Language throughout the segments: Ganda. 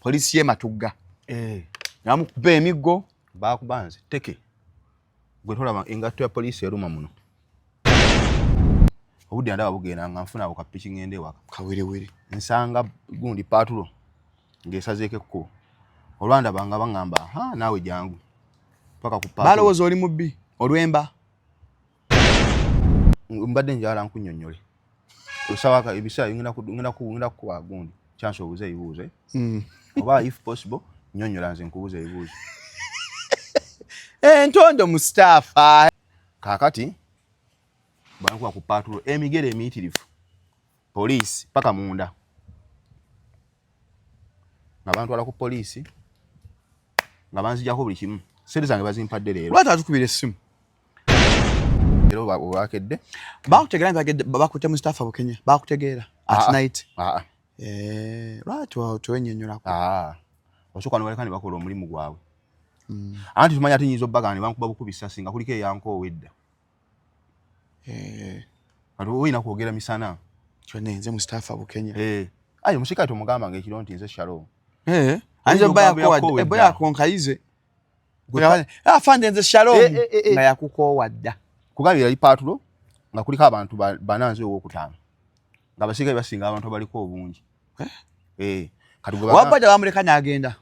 Poliisi ye Matugga namukuba emiggo. Bakuba nze teke gwe tolaba engatto ya poliisi eruma muno. Obudde ndaba bugenda nga nfuna ako kapiki ngende ewaka. Kawerewere. Nsanga gundi paatulo ng'esazeeko ekkubo. Olwandaba nga baŋŋamba, ha, naawe jangu paka ku paatulo. Balowooza oli mubbi olwemba. Mbadde njagala nkunnyonnyole. Osaba ebiseera ngenda kukuwa gundi chance obuuze ebibuuzo. Oba if possible nnyonnyola nze nkubuuza ebibuuzo. Entondo Mustafa. Kaakati bankuba ku paatulo emigere emiyitirivu, poliisi paka munda, nga bantwala ku poliisi nga banzijako buli kimu. Sente zange bazimpadde leero. Lwaki atukubira essimu? Era olwakedde. Bakutegeera nti bakutte Mustafa Bukenya? Bakutegeera at night? Ah. Lwaki tewennyonnyolako? Osooka nobaleka ne bakola omulimu gwabwe. Anti tumanya ate nyinza obbagana ne bankuba bukubi ssasi nga kuliko eyankoowa edda. Kati olina kwogera misana. Kyonna nze Mustafa Bukenya. Aye omusirikale tomugamba nga ekiro nti nze Shalom. Ayinza obba ebo yakonkayize. Afande, nze Shalom, nga yakukoowa dda. Kugambye yali paatulo nga kuliko abantu bana, nze owokutaano, nga abasirikale basinga abantu abaliko obungi. Kati gwe Wabaja bamuleka n'agenda.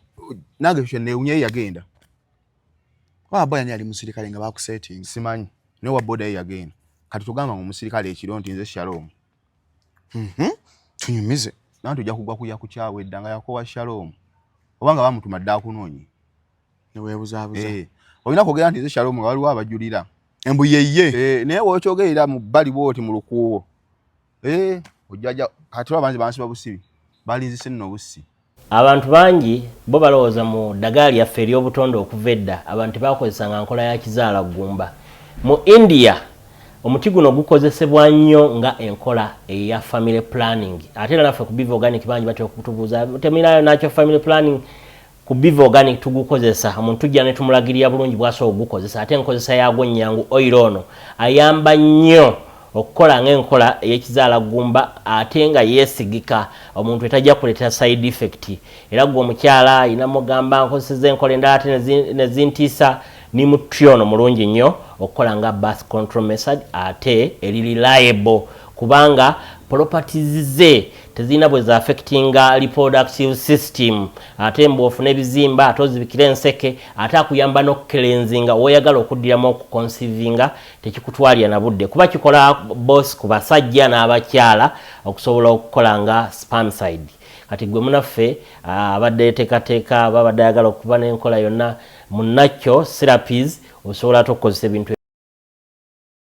Nange kyo newunya, ye yagenda. Waboya yali musirikale nga bakusetinga. Simanyi, naye wa boda ye yagenda. Kati tugamba nga omusirikale ekiro nti nze Shalom. Tunyumize. Nanti ojja kugwa kuya kukyawa edda nga yakowa Shalom, oba nga bamutuma dde akunoonye. Neweebuzaabuza. Olina kwogera nti nze Shalom nga waliwo abajulira. Embu yeye. Naye wokyogerera mu bbali bwoti mu lukuubo, ojjaja. Kati olaba nze bansiba busibi, balinzise nno obussi. Abantu bangi bo balowooza mu ddagala lyaffe ery'obutonde. Okuva edda abantu tebakozesanga nkola ya kizaala ggumba. Mu India omuti guno gukozesebwa nnyo nga enkola eya family planning. Ate era naffe ku Biva Organic bangi batera okutubuuza, "Temirayo nakyo family planning?" Ku Biva Organic tugukozesa. Omuntu tujja ne tumulagirira bulungi bwasobola okugukozesa, ate enkozesa yaagwo nnyangu. Oil ono ayamba nnyo okukola ng'enkola ey'ekizaala ggumba, ate nga yeesigika, omuntu etajja kuleetera side effect. Era gwe omukyala ayina mugamba, "Nkozeseza enkola endala ate nezintiisa," ni muti ono mulungi nnyo okukola nga birth control method, ate eri reliable kubanga properties ze tezirina bwe zaaffectinga reproductive system. Ate mbw'ofuna ebizimba, ate ozibikira enseke, ate akuyamba n'okucleansinga. Woyagala okuddiramu okuconceivinga tekikutwalira na budde, kuba kikola both ku basajja n'abakyala okusobola okukola nga spermicide. Kati gwe munaffe abadde yeteekateeka, aba abadde ayagala okuba n'enkola yonna munakyo therapies, osobola ate okukozesa ebintu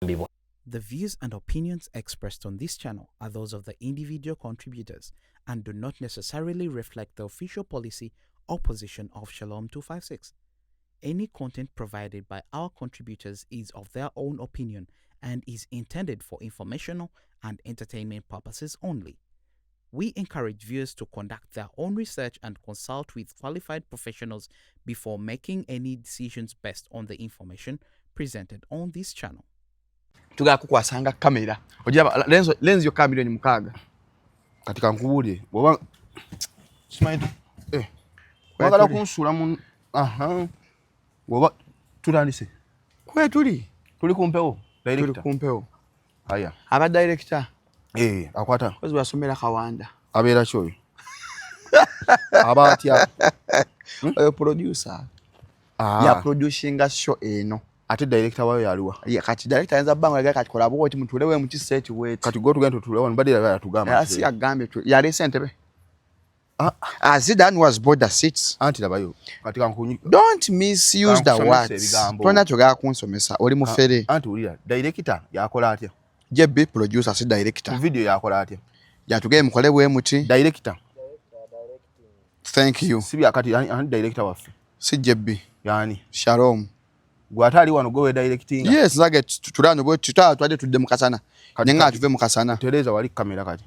ebibwa. The views and opinions expressed on this channel are those of the individual contributors and do not necessarily reflect the official policy or position of Shalom 256. Any content provided by our contributors is of their own opinion and is intended for informational and entertainment purposes only. We encourage viewers to conduct their own research and consult with qualified professionals before making any decisions based on the information presented on this channel. Tugala kukwasanga kamera. Ojaba lenzi yokka 6 million. Kati kankubuulire, bwoba simanyi wagala kunsuula mu aha, bwoba tutandise. Kwetuli. Tuli ku mpewo. Tuli Director. Ku mpewo. Aya. Aba director. Akwata. Kozi basomera Kawanda. Abeera ki oyo, aba atya? Oyo producer. Ah. Ya producinga show eno. Ate director wayo yaliwa? Ye kati director ayinza bbanga yaga kati kola bwoti, mutule we mu kiseeti bweti. Kati gwe tugenda tutule wano, badde yatugamba. Asi agambye yaleese entebe. Ah. As that was border seats. Anti labayo, kati kankunyi Don't misuse the Kankusomesa words. ebigambo. Tolina kyogala kunsomesa, oli mufere. Anti wulira, director yakola atya? JB producer, si Ku director. video yakola atya? Yatugeye mukole bwe muti. Director. Thank you. Si byakati ani director waffe? Si JB. Yani? Shalom. Gwe ate ali wano, gwe we directing? Yes, nzage tulano bwe tutadde tudde mu kasana. Nenga tuve mu kasana. Tereza wali kamera kati.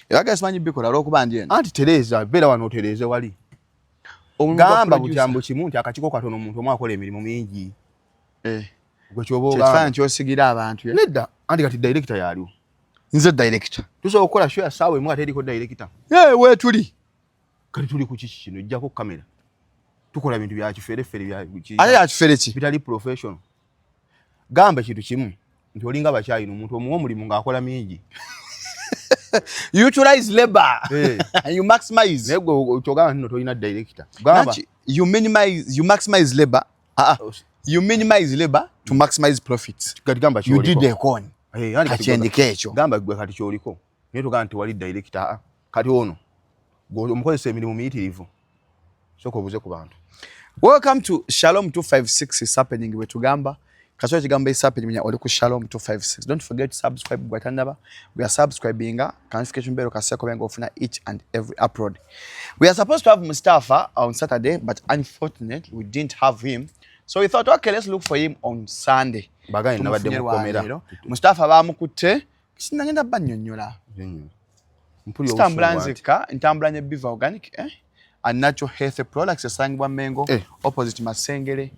Era simanyi bikola olw'okuba ndi eno. Anti tereza, beera wano otereeze wali. Omulimu gwa Gamba producer. butyambo kimu nti akakiiko katono, omuntu omu akola emirimu mingi. Gwe kyoba ogamba. Kyekifaananyi ky'osigira abantu, eh? Nedda, anti kati director yaliwo. Nze director. Tusobola okukola show ya ssaawa 1 ate eriko director. Eh, weetuli. Kati tuli ku kiki kino? Ojjako kamera, tukola bintu bya kiferefere bya Ate yakifere ki? Bitali professional. Gamba ekintu kimu nti olinga bakyayina omuntu omuwa omulimu ng'akola mingi. Utilize labor. Eh. You maximize. Naye gwe kyogamba nti no tolina director, gamba. Nanki, you minimize, you maximize labor. Ah, ah. You minimize labor to maximize profits. Kati gamba You did kyoliko. the con. Eh, yani kati Kakyendiko ekyo. Gamba gwe kati kyoliko, naye togamba nti wali director. Ah, kati ono gwe omukozesa emirimu miyitirivu, sooka obuze ku bantu. Welcome to Shalom 256 is happening. Wetugamba kasobola ekigambo is happening menya oli ku Shalom 256. Don't forget to subscribe gwe atannaba. We are subscribing, notification bell kaseko benga ofuna each and every upload. We are supposed to have Mustafa on Saturday, but unfortunately we didn't have him, so we thought, okay, let's look for him on Sunday. Bagambye nabadde Tumufunye mu kkomera. lwaleero. Mustafa bamukutte, sinagenda bannyonnyola. Mpulira Sitambula obusungu anti. nzekka, ntambula ne Biva Organic and Natural Health Products esangibwa Mengo, opposite Masengere.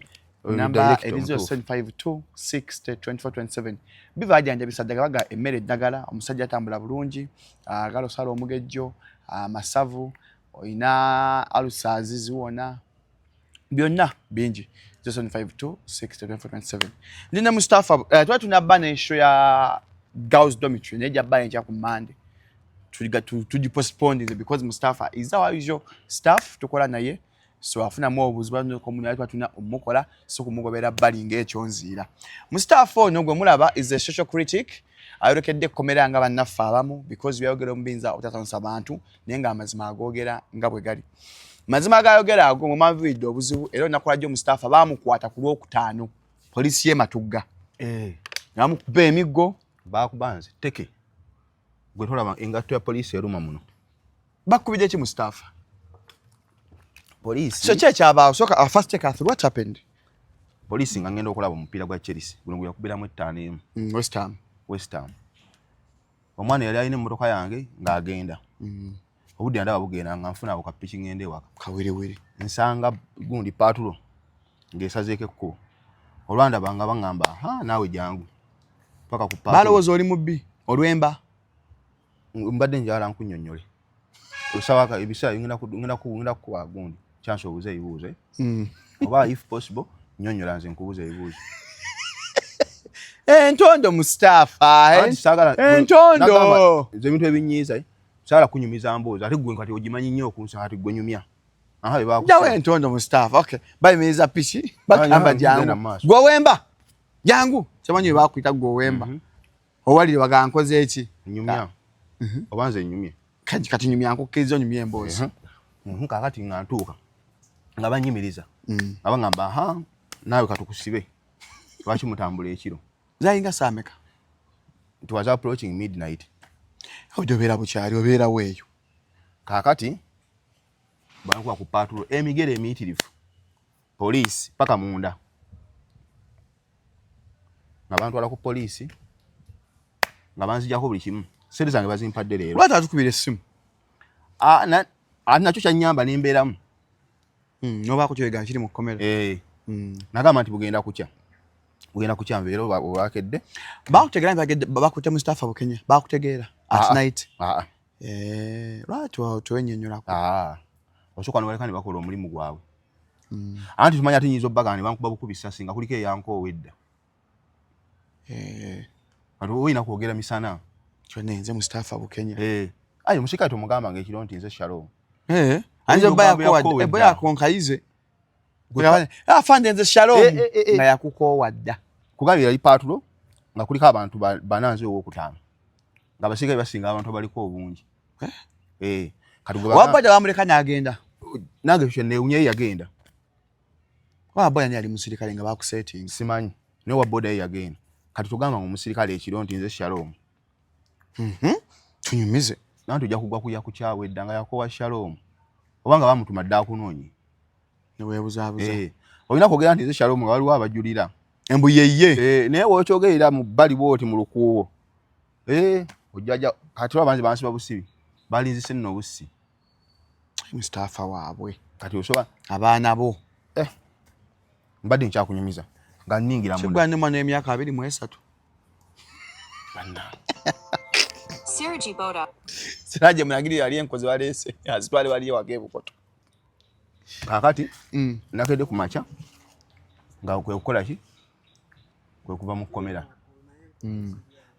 Oyo Namba director eri omutuufu. 0752 60 24 27. Biva ajanjabisa ddagala, baga emmere eddagala, omusajja atambula bulungi, agala osala omugejjo, amasavu, olina ulcers ziwona, byonna bingi. 0752 60 24 27. Ndi ne Mustafa, tuba tunabba n'enshow ya girls dormitory naye ejja bba enkya ku Monday. Tugipostponed because Mustafa is our usual staff, tukola naye, so afunamu obuzibu naye tuba tulina omukola, so kumugobera bbali ng'ekyonziira. Mustafa ono gwe mulaba is a social critic, ayolekedde ekkomera nga bannaffe abamu because byayogera omubinza obutasanyusa bantu, naye ng'amazima agoogera nga bwe gali. Mazima agayogera ago mwe mwaviiridde obuzibu. Era olunaku lwajjo Mustafa baamukwata ku Lwokutaano, poliisi y'e Matugga, ne bamukuba emiggo. Bakuba nze teke, gwe tolaba engatto ya poliisi eruma muno. Bakubidde ki, Mustafa? Poliisi. So ki ekyabaawo? Soka, first take us through what happened. Poliisi nga ngenda okulaba omupiira gwa Chelsea guno gwe yakubiramu 5-1. West Ham. West Ham. Omwana yali alina emmotoka yange ng'agenda, obudde ndaba bugenda nga nfuna ako kapiki ngenda ewaka. Kawerewere. Nsanga gundi patrol ng'esazeeko ekkubo, olwandaba nga baŋŋamba, ha, naawe jangu paka ku patrol. Balowooza oli mubbi olwemba. Mbadde njagala nkunnyonnyole osaba ebiseera ngenda kukuba gundi chance obuze ebibuuzo, eh? Oba if possible nnyonnyola nze nkubuza ebibuuzo. Entondo, Mustafa. Anti saagala Entondo. Nagamba, nze ebintu ebinyiiza, eh, saagala kunyumiza mboozi ate gwe kati ogimanyi nnyo okunsa, kati gwe nyumya. Aha, bye bakusaba. Jawo entondo, Mustafa. Okay, bayimiriza piki, bagamba Ah, jangu. genda mu maaso. Gwe owemba, jangu. Kyamanyi bwe bakuyita gwe owemba, owalire baga nkoze eki? Nyumya oba nze nyumye? Kati nyumya, nkukkiriza onyumye emboozi. Kaakati nga ntuuka nga banyimiriza nga baŋŋamba, aha, naawe katukusibe, lwaki mutambula ekiro? Zalinga saameka? It was approaching midnight. Ojja obeera bukyali obeerawo eyo. Kaakati bankuba ku patrol emigere emiyitirivu, poliisi paka munda, nga bantwala ku poliisi nga banzijako buli kimu, sente zange bazimpadde leero. Lwaki atukubira essimu? Ah, ate nakyo kyanyamba nembeeramu. Nobaako kyoyega kiri mu kkomera. Eh, nagamba nti bugenda kukya, bugenda kukya nveera olwakedde. Bakutegeera nti bakutte Mustafa Bukenya? Bakutegeera at Ah, night? Ah, ah. Eh, lwaki tewennyonnyolako? Ah, osooka nobaleka ne bakola omulimu gwabwe, anti tumanya ate nyinza obbagana ne bankuba bukubi sasi nga kuliko eyankoowa edda. Eh, kati oba olina kwogera misana. Kyonna nze Mustafa Bukenya. Eh, aye omusirikale tomugamba nga ekiro nti nze Shalom. Eh, ayinza Oyinza obba ogamba yakoowa yakoowa ebo edda. yakonkayize afande nze Shalom. Eh, eh, eh, eh. Nga yakukoowa dda. Kugambye yali patrol nga kuliko abantu bana, nze owokutaano, nga abasirikale basinga abantu abaliko obungi. Eh, kati gwe Waboda bamuleka n'agenda? Nange ekyo newunya, ye yagenda. Waboda ni yali musirikale nga bakusetinga? Simanyi, naye wa boda ye yagenda. Kati togamba nga omusirikale ekiro nti nze Shalom. Tunyumize. Nanti ojja kugwa kuya kukyawa edda nga yakowa Shalom, oba nga bamutuma dde akunoonye. Neweebuzaabuza. Eh, olina kwogera nti nze Shalom nga waliwo abajulira. Embu yeye. Eh, naye wokyogerera mu bbali bwoti mu lukuubo, Eh, ojjaja kati olaba nze bansiba busibi, balinzise nno obussi. Mustafa waabwe. Kati osoba Abaana bo. Eh, mbadde nkyakunyumiza nga nningira munda. Kigwa ne mwana w'emyaka 23. Bannange. Siraji Boda. Siraje mulangirire ali enkozi baleese azitwale wali ewaka ebukoto. Kakati nakedde ku makya nga kwe kukola ki, kwe kuva mu kkomera.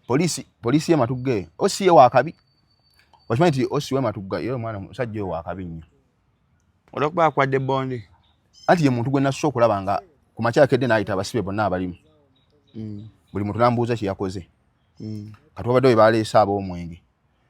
Poliisi ye Matugga eyo, OC ye wakabi. Okimanyi nti OC we Matugga ye omwana musajja oyo wakabi nnyo. Olwokuba akwadde bondi. Anti ye muntu gwe nasoose okulaba nga ku makya akedde n'ayita abasibe bonna abalimu. Buli muntu n'amubuuza kye yakoze. Kati wabadde we baleese ab'omwenge.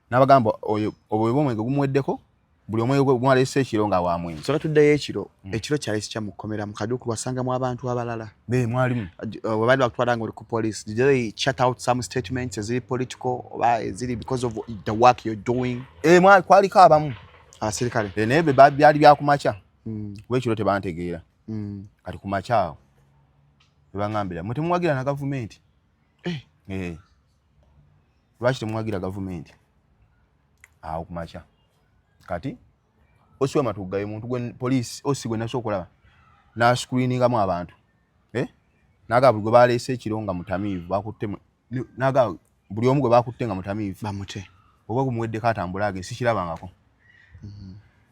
N'abagamba oyo obwo omwenge gumuweddeko, buli omwenge gwe gwaleese ekiro nga wa mwenge. So tuddeyo ekiro, ekiro kyali kitya mu kkomera mu kaduukulu wasangamu abantu abalala? Be mwalimu. We baali bakutwala nga oli ku police, did they chat out some statements eziri political oba eziri because of the work you're doing? Eh, kwaliko abamu. Abasirikale. Eh, naye byali bya ku makya. Kuba ekiro tebantegeera. Kati ku makya awo bebaŋŋambira mwe temuwagira na gavumenti. Eh. Lwaki temuwagira gavumenti? Awo ku makya. Kati OC we Matugga ye muntu gwe poliisi OC gwe nasooka okulaba n'ascreeningamu abantu. Eh? N'agamba buli gwe baleese ekiro nga mutamiivu bakutte n'agamba buli omu gwe bakutte nga mutamiivu. Bamute. Oba gumuweddeko atambule agende sikirabangako.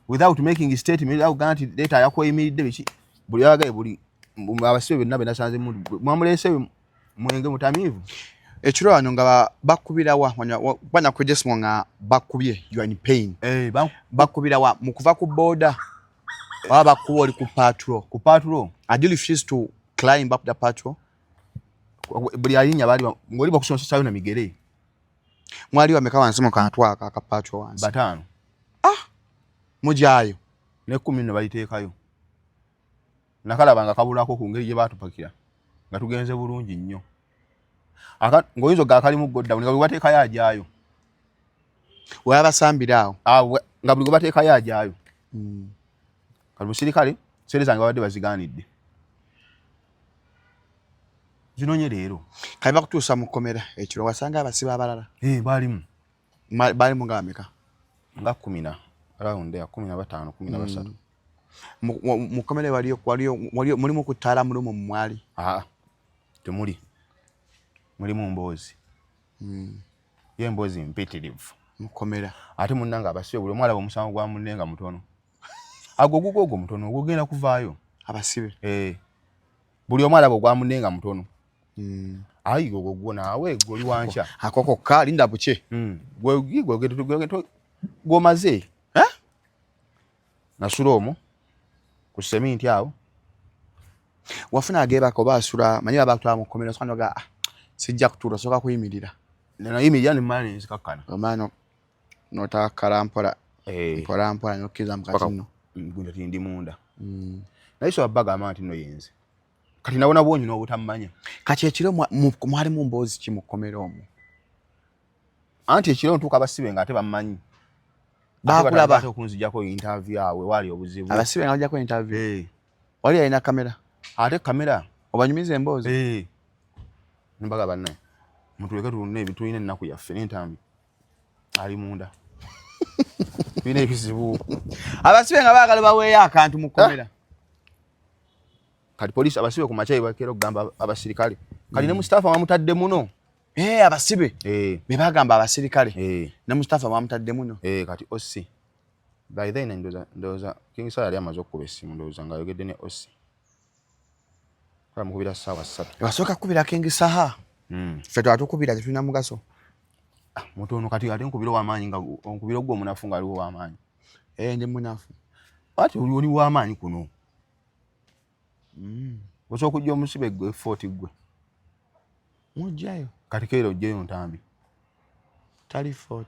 Without making a statement, without nti leeta yakweyimiridde biki. Buli yagaye buli abasibe bonna be nasanze mwamuleese mwenge mutamiivu. Ekiro wano nga bakubira wa banakwejesimu nga bakubye, you are in pain. Eh, bakubira wa mu kuva ku border oba bakuba oli ku patrol? Ku patrol. And you refuse to climb up the patrol? Buli alinnya baali ng'oli bakusonsosayo na migere. Mwali bameka wansi mu kantu ako aka patrol wansi? 5. Ah! Mujaayo. Ne 10 nno baliteekayo. Nakalaba nga kabulako ku ngeri gye baatupakira nga tugenze bulungi nnyo. Ng'oyinza okugamba kalimu godown nga bwe bateekayo ajaayo. Wabasambira awo? Awo, nga buli gwe bateekayo ajaayo. Kati musirikale ssente zange babadde bazigaanidde. Zinonye leero. Kale bakutuusa mu kkomera ekiro wasanga abasibe abalala? Eh, baalimu. Baalimu nga bameka? Nga 10 na around there, 15, 13. Mu kkomera waliyo mulimu ku ttaala mulumu mwali? Aa, temuli. Mulimu mboozi. Ye emboozi mpitirivu. Mu kkomera. Ate munnange abasibe buli omu alaba omusango gwa munne nga mutono. Agwo gugwo ogwo mutono ogwo ogenda kuvaayo. Abasibe? Eh. Buli omu alaba ogwa munne nga mutono. Ayi ogwo gwo naawe gwe oli wankya. Ako kokka linda bukye. Gwe gw'omaze. Eh? Nasula omwo ku seminti awo. Wafuna ageebaka oba asula manyi baba bakutwala mu kkomera osooka n'ogamba, ah, sijja kutuula osooka kuyimirira. Nayimirira ne mmala ne nzikakkana. Omala n'otakkala mpola. Eh. Mpola mpola n'okkiriza mu kati nno. Gwe nti ndi munda. Naye so bagamba nti nno yenze. Kati nabona bwonyi n'obutammanya. Kati ekiro mwalimu mboozi ki mu kkomera omwo? Anti ekiro ntuuka abasibe nga ate bammanyi. Baakulaba. Ate okunzijjako interview awo waali obuzibu. Abasibe nga bajjako interview. Eh. Wali alina kamera? Ate kamera. Obanyumiza emboozi? Eh. Mbaga bannaye. Mutuleke tulune ebintu tulina ennaku yaffe n'entambi. Ali munda. Tulina ebizibu. Abasibe nga baagala baweeyo akantu mu kkomera. Kati poliisi abasibe ku makya bakeera okugamba abasirikale. Kati ne Mustafa bamutadde muno. Eh, abasibe. Eh. Be bagamba abasirikale. Eh. Ne Mustafa bamutadde muno. Eh, kati OC. By then ndowooza King Saha yali amaze okukuba essimu ndowooza ng'ayogedde ne OC. Bamukubira ssaawa 3. Basooka kukubira King Saha. Ffe twatukubira tetulina mugaso. Ah, mutono kati ate nkubira ow'amaanyi nga onkubira ogwo omunafu ng'aliwo ow'amaanyi. Eh, ndi munafu. Ati oli w'amaanyi kuno. Osobola okujja omusibe gwe 40 gwe. Mujjayo. Kati keera ojjeyo ntambi. Tali 40.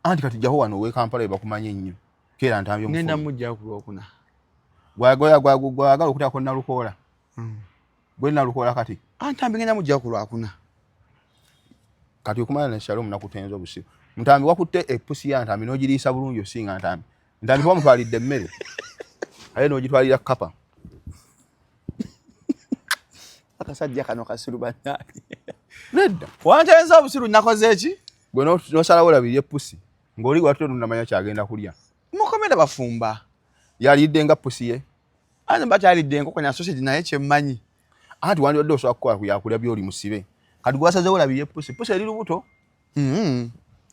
Anti kati jjaho wano ow'e Kampala bakumanyi ennyo. Keera ntambi omufu. Ngenda mujjayo ku Lwokuna. Gwagala okuteekako Nalukoola. Gwe Nalukoola kati. Ah, ntambi ngenda mujjayo ku Lwakuna. Kati okumala ne Shalom nakutenza obusibu. Ntambi wakutte epusi ya ntambi n'ogiriisa bulungi osinga ntambi. Ntambi wamutwalidde emmere. Aye n'ogitwalira kkapa. Akasajja kano kasiru bannange. Nedda. Wantenza obusiru nakoze ki? Gwe n'osalawo olabirire pusi. Ng'oli gw'atudde tonnamanya ky'agenda kulya. Mukomera bafumba. Yalidde nga pusi ye. Anti bakyalidde enkoko na sausage naye kye mmanyi. Anti wandibadde osobola kukola ku yakulya by'oli musibe. Kati gwe wasazeewo olabirire pusi. Pusi eri lubuto.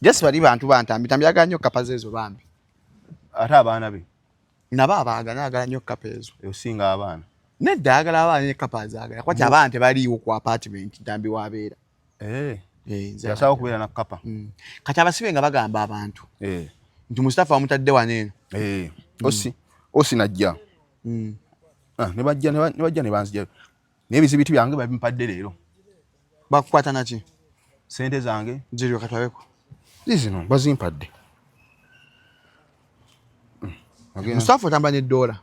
Just bali bantu bantambi tambi agala nnyo kapa zeezo bambi. Ate abaana be nabo abaagala, agala nnyo kapa ezo. Osinga abaana. Nedda, ayagala abaana ne kapa azaagala kwati abaana tebaliiwo ku apartment Ntambi wabeera. Eh. Eh, yasawo okubeera na kapa. Kati abasibe nga bagamba abantu nti Mustafa wamutadde wano eno. Osi najja. Ah, ne bajja ne banzija n'ebizibiti byange babimpadde leero. Bakukwata naki? Sente zange ziriyo katwabeko. Zizino bazimpadde. Mustafa otamba ne dola.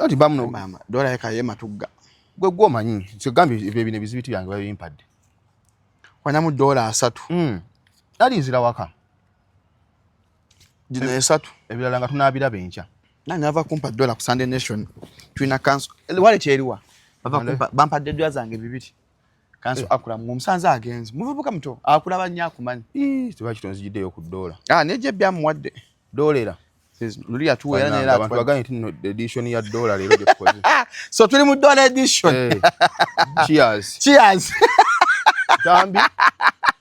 Ati bamuno mama dola yeka yema tugga. Gwe gwo manyi sigambye ebyo bino ebizibiti byange babimpadde. Wanamu dola 3. Ali nzira waka. Dino 3. Ebirala nga tunaabiraba enkya. Nani ava kumpa dola ku Sunday Nation. Tulina council. Wale kyeriwa. Bava kumpa bampadde dola zange 2. Kanso akula mu musanze agenze. Muvubuka muto akulaba nnyo akumanyi. Tebakitonzijiddeyo ku dola. Ah, neje byamuwadde. Dola era. Luli yatuweera naye abantu bagambye nti no edition ya dola leero gye tukoze. So tuli mu dola edition. Cheers. Cheers. Tambi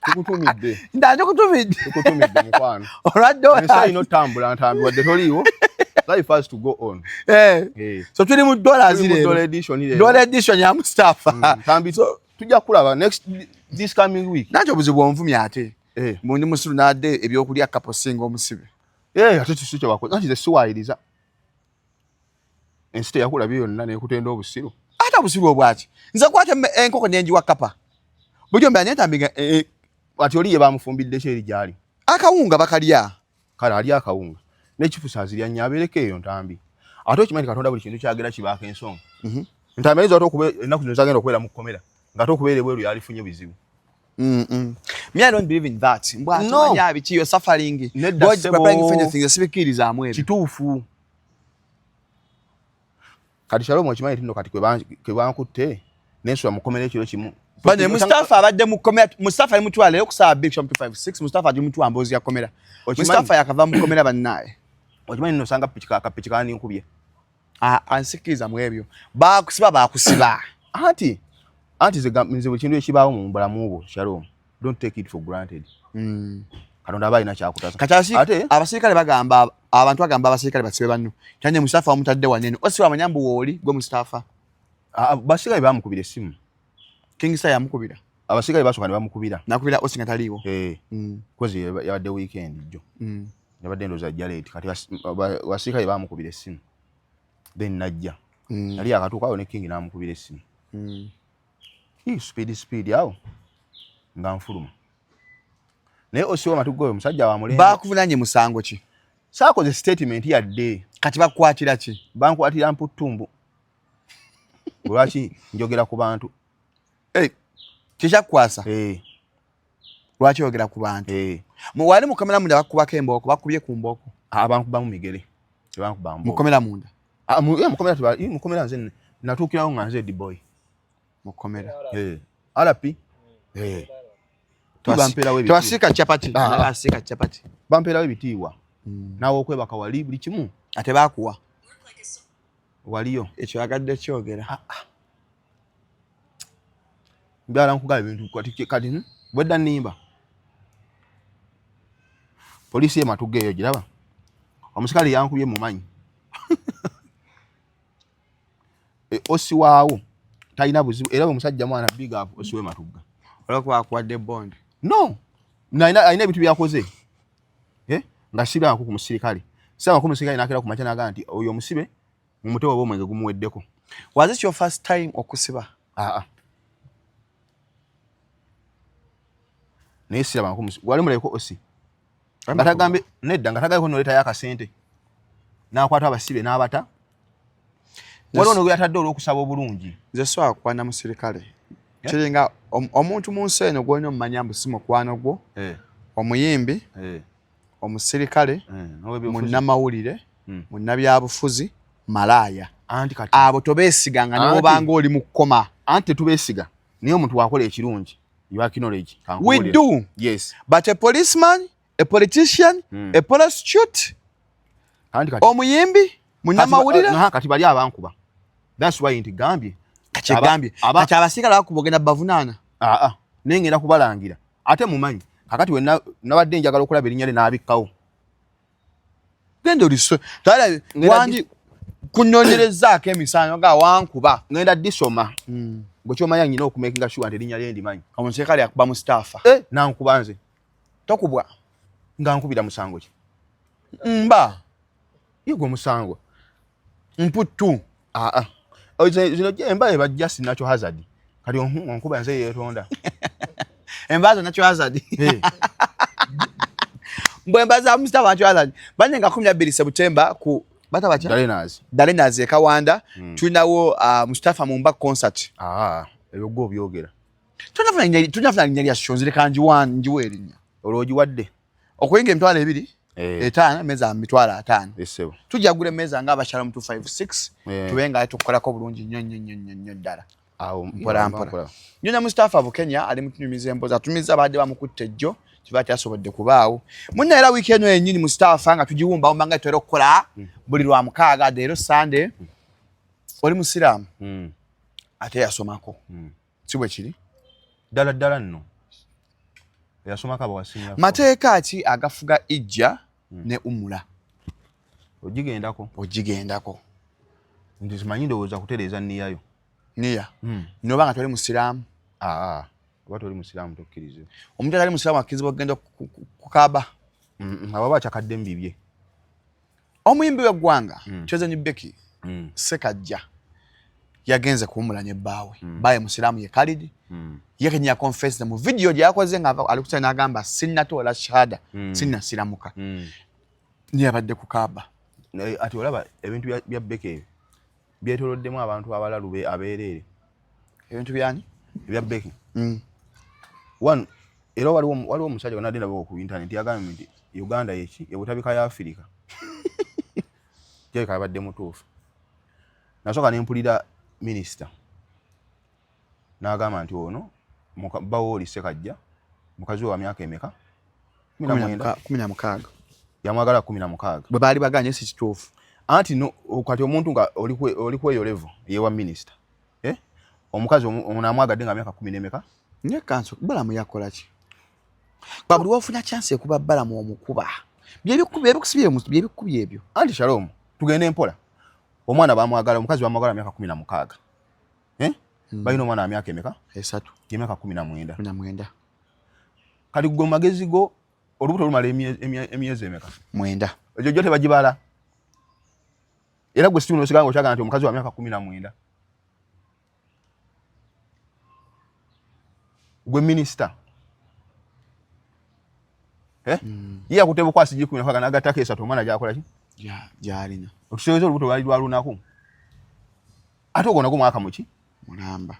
tukutumidde. Ndaje kutumidde. Tukutumidde mukwano. Olwa dola. Ensi erina otambula Ntambi wadde toliiwo. Life has to go on. So tuli mu dola zire. Dola edition leero. Dola edition ya Mustafa. Ntambi tujja kulaba next this coming week. Nanti obuzibu onvumya ate. Mundi musiru n'adde ebyokulya kapo singa omusibe. Ate kisi kye wakoze. Anti nze siwaayiriza. Ensi teyakulabye yonna n'ekutenda obusiru. Ate obusiru obwaki? Nze kwata enkoko ne ngiwa kapa. Bulijjo mbeera nentambinga Ati oli ye bamufumbidde ki eri gy'ali? Akawunga bakalya. Kale ali akawunga. N'ekifusa azirya nnyo abeereko eyo Ntambi. Ate okimanyi Katonda buli kintu kyagera kibaako ensonga. Ntambi ayinza ate okuba ennaku zino zagenda okubeera mu kkomera ng'ate okubeera ebweru yalifunye bizibu. Me, I don't believe in that. Mbwa tumanya biki, you're suffering. God is preparing for anything. Sibikkiririzaamu ebyo. Kituufu. Kati Shalom okimanyi nti nno kati kwe bankutte nensula mu kkomera ekiro kimu. Bane Mustafa abadde mu kkomera, Mustafa ali mutwala leero ku ssaawa 2 Shalom 256, Mustafa ali mutwala mboozi ya kkomera. Mustafa yakava mu kkomera bannaaye. Okimanyi nno osanga kapiki kaninkubye. Ansikiriza mu ebyo. Baakusiba baakusiba. Anti nze buli kintu ekibaawo mu bulamu bwo Shalom, don't take it for granted. Katonda aba alina kyakutaasa. Kati abasirikale bagamba, abantu bagamba abasirikale basibe banno. Kyanye Mustafa wamutadde wanene. Osi wamanya mbu wooli gwe Mustafa. Abasirikale bamukubira essimu. King Saha yamukubira. Abasirikale basooka ne bamukubira. Nakubira Osi nga taliiwo. Kozi yabadde weekend jjo. Yabadde ndowooza ajja late. Kati abasirikale bamukubira essimu. Then najja. Yali akatuuka awo ne King n'amukubira essimu. Speed awo nga nfuluma. Naye Osi w'amatu goyo musajja wa mulembe. Baakuvunanye musango ki? Saakoze statement yadde. Kati bakukwatira ki? Bankwatira mputtumbu. Lwaki njogera ku bantu? Kikyakukwasa? Lwaki oyogera ku bantu? Wali mu kkomera munda bakubako embooko, bakubye ku mbooko? Bankubamu migere. Tebankuba mbooko. Mu kkomera munda? Mu kkomera nze natuukirawo nga nze boy. Mu kkomera. RP. Twasiika chapati. Twasiika chapati. Bampeerawo ebitiibwa. Naawe okwebaka wali buli kimu. Ate baakuwa. Waliyo. Ekyo yagadde kyogera. Mbyala nkugamba ebintu kati bwedda nnimba. Poliisi ye Matugga eyo giraba. Omusirikale yankubye mumanyi. Osi waawo talina buzibu era omusajja mwana big up Osi we Matugga. Olw'okuba akuwadde bond. No. Alina ebintu byakoze. Nga sibangako ku musirikale. Sibangako ku musirikale n'akeera ku makya n'agamba nti oyo omusibe mumute oba omwenge gumuweddeko. Was it your first time okusiba? Naye sirabangako wali mulabeko Osi. Nga tagambye nedda nga tagambye noleetayo akasente. N'akwata abasibe n'abata. Waliwo ne gwe yatadde olw'okusaba obulungi. Nze sobola kukwana musirikale. Kiringa omuntu mu nsi eno gw'olina omumanya mbu si mukwano gwo, omuyimbi, omusirikale, munnamawulire, munnabyabufuzi, malaaya. Abo tobeesiganga ne bw'obanga oli mu kkoma. Anti tetubeesiga. Naye omuntu wakola ekirungi, you acknowledge. We do. Yes. But a policeman, a politician, a prostitute, omuyimbi, munnamawulire. Kati bali abankuba. That's why nti gambye. Kati gambye. Kati abasirikale bakuba ogenda bavunaana. Naye ngenda kubalangira. Ate mumanyi. Kakati we nabadde njagala okulaba erinnya lye n'abikkawo. Genda oliso wangi kunyonyerezaako emisango nga wankuba. Ngenda disoma. Gwe kyomanya nyina okumakinga sure nti erinnya lye ndimanyi. Omuserikale yakuba Mustafa. Eh, nankuba nze. Tokubwa. Nga nkubira musango ki? Mba. Ye gwe musango. Mputtu. Aa. Zino emba eba just natural hazard. Kati onkuba nze yeetonda. Emba zo natural hazard. Hey. Mbwe emba za Mustafa natural hazard. Bane nga 12 September ku bata bacha? Dalenas. Dalenas e Kawanda. Tulinawo Mustafa Mumba concert. Ah, ebyo gwe obyogera. Tunafuna linnya lya show nzireka njiwe erinnya. Olwo ogiwadde. Okuyinga 20,000, 5, emmeeza 50,000. Essebo. Tujja kugula emmeeza nga abakyala mu 256, tube nga tukukolako bulungi nnyo nnyo nnyo nnyo nnyo ddala. Awo, mpola mpola. Nyonya Mustafa Bukenya ali mutunyumiza emboozi, atumiza abadde bamukutte ejjo, kiba kyasobodde kubaawo. Munna era wiiki eno yennyini Mustafa nga tugiwumbawumba nga tutera okukola buli lwa mukaaga, leero Sunday. Oli musiraamu? Ate yasomako. Si bwe kiri? Ddala ddala nno. Yasomako abawasinga. Mateeka ki agafuga ijja ne umula? Ogigendako. Ogigendako. Nti simanyi ndowooza kutereeza nniyayo. Nniya? N'oba nga toli musiraamu? Aa, oba toli musiraamu tokkirizibwa. Omuntu atali musiraamu akkirizibwa okugenda kukaaba? Aba akyakadde mu bibye. Omuyimbi w'eggwanga, Chosen Becky, Ssekajja, yagenze kuwummula ne bbaawe. Bbaawe musiraamu ye Khalid. Ye kennyini yaconfessed mu video gye yakoze nga ali kusala n'agamba sinnatoola shahada, sinnasiramuka. Naye yabadde ku Kaaba. Naye ati olaba ebintu bya Becky ebyo byetooloddemu abantu abalalu abeereere. Ebintu byani? Ebya Becky. One, era waliwo omusajja gwe nabadde ndaba ku internet yagambye nti Uganda yeki ebutabika ya Afrika. Kirabika yabadde mutuufu. Nasooka ne mpulira minisita n'agamba nti ono bbawo oli Ssekajja mukazi we wa myaka emeka? 16. Yamwagala 16. Bwe baali baganye si kituufu. Anti no, kati omuntu nga oli kweyo level yewa minisita. Omukazi ono amwagadde nga myaka kumi n'emeka? Nye kanso, Balamu yakola ki? Kwa buli w'ofuna chance ekuba Balamu omukuba. Byebikubye ebyo. Anti Shalom, tugende mpola. Omwana bamwagala, omukazi bamwagala myaka 16. Balina omwana wa myaka emeka? 3. Emyaka 19. 19. Kati gwe magezi go olubuto lumala emyezi emeka? 9. Egyo gyo tebagibala. Era gwe situno osigala ng'okyagala nti omukazi wa myaka 19. Gwe minisita. Ye yakutte bukwasi giri 16 n'agattako 3 omwana gy'akola ki? Gy'alina. Otuseereza olubuto lwali lwa lunaku. Ate ogwo nagwo mwaka muki? Mulamba.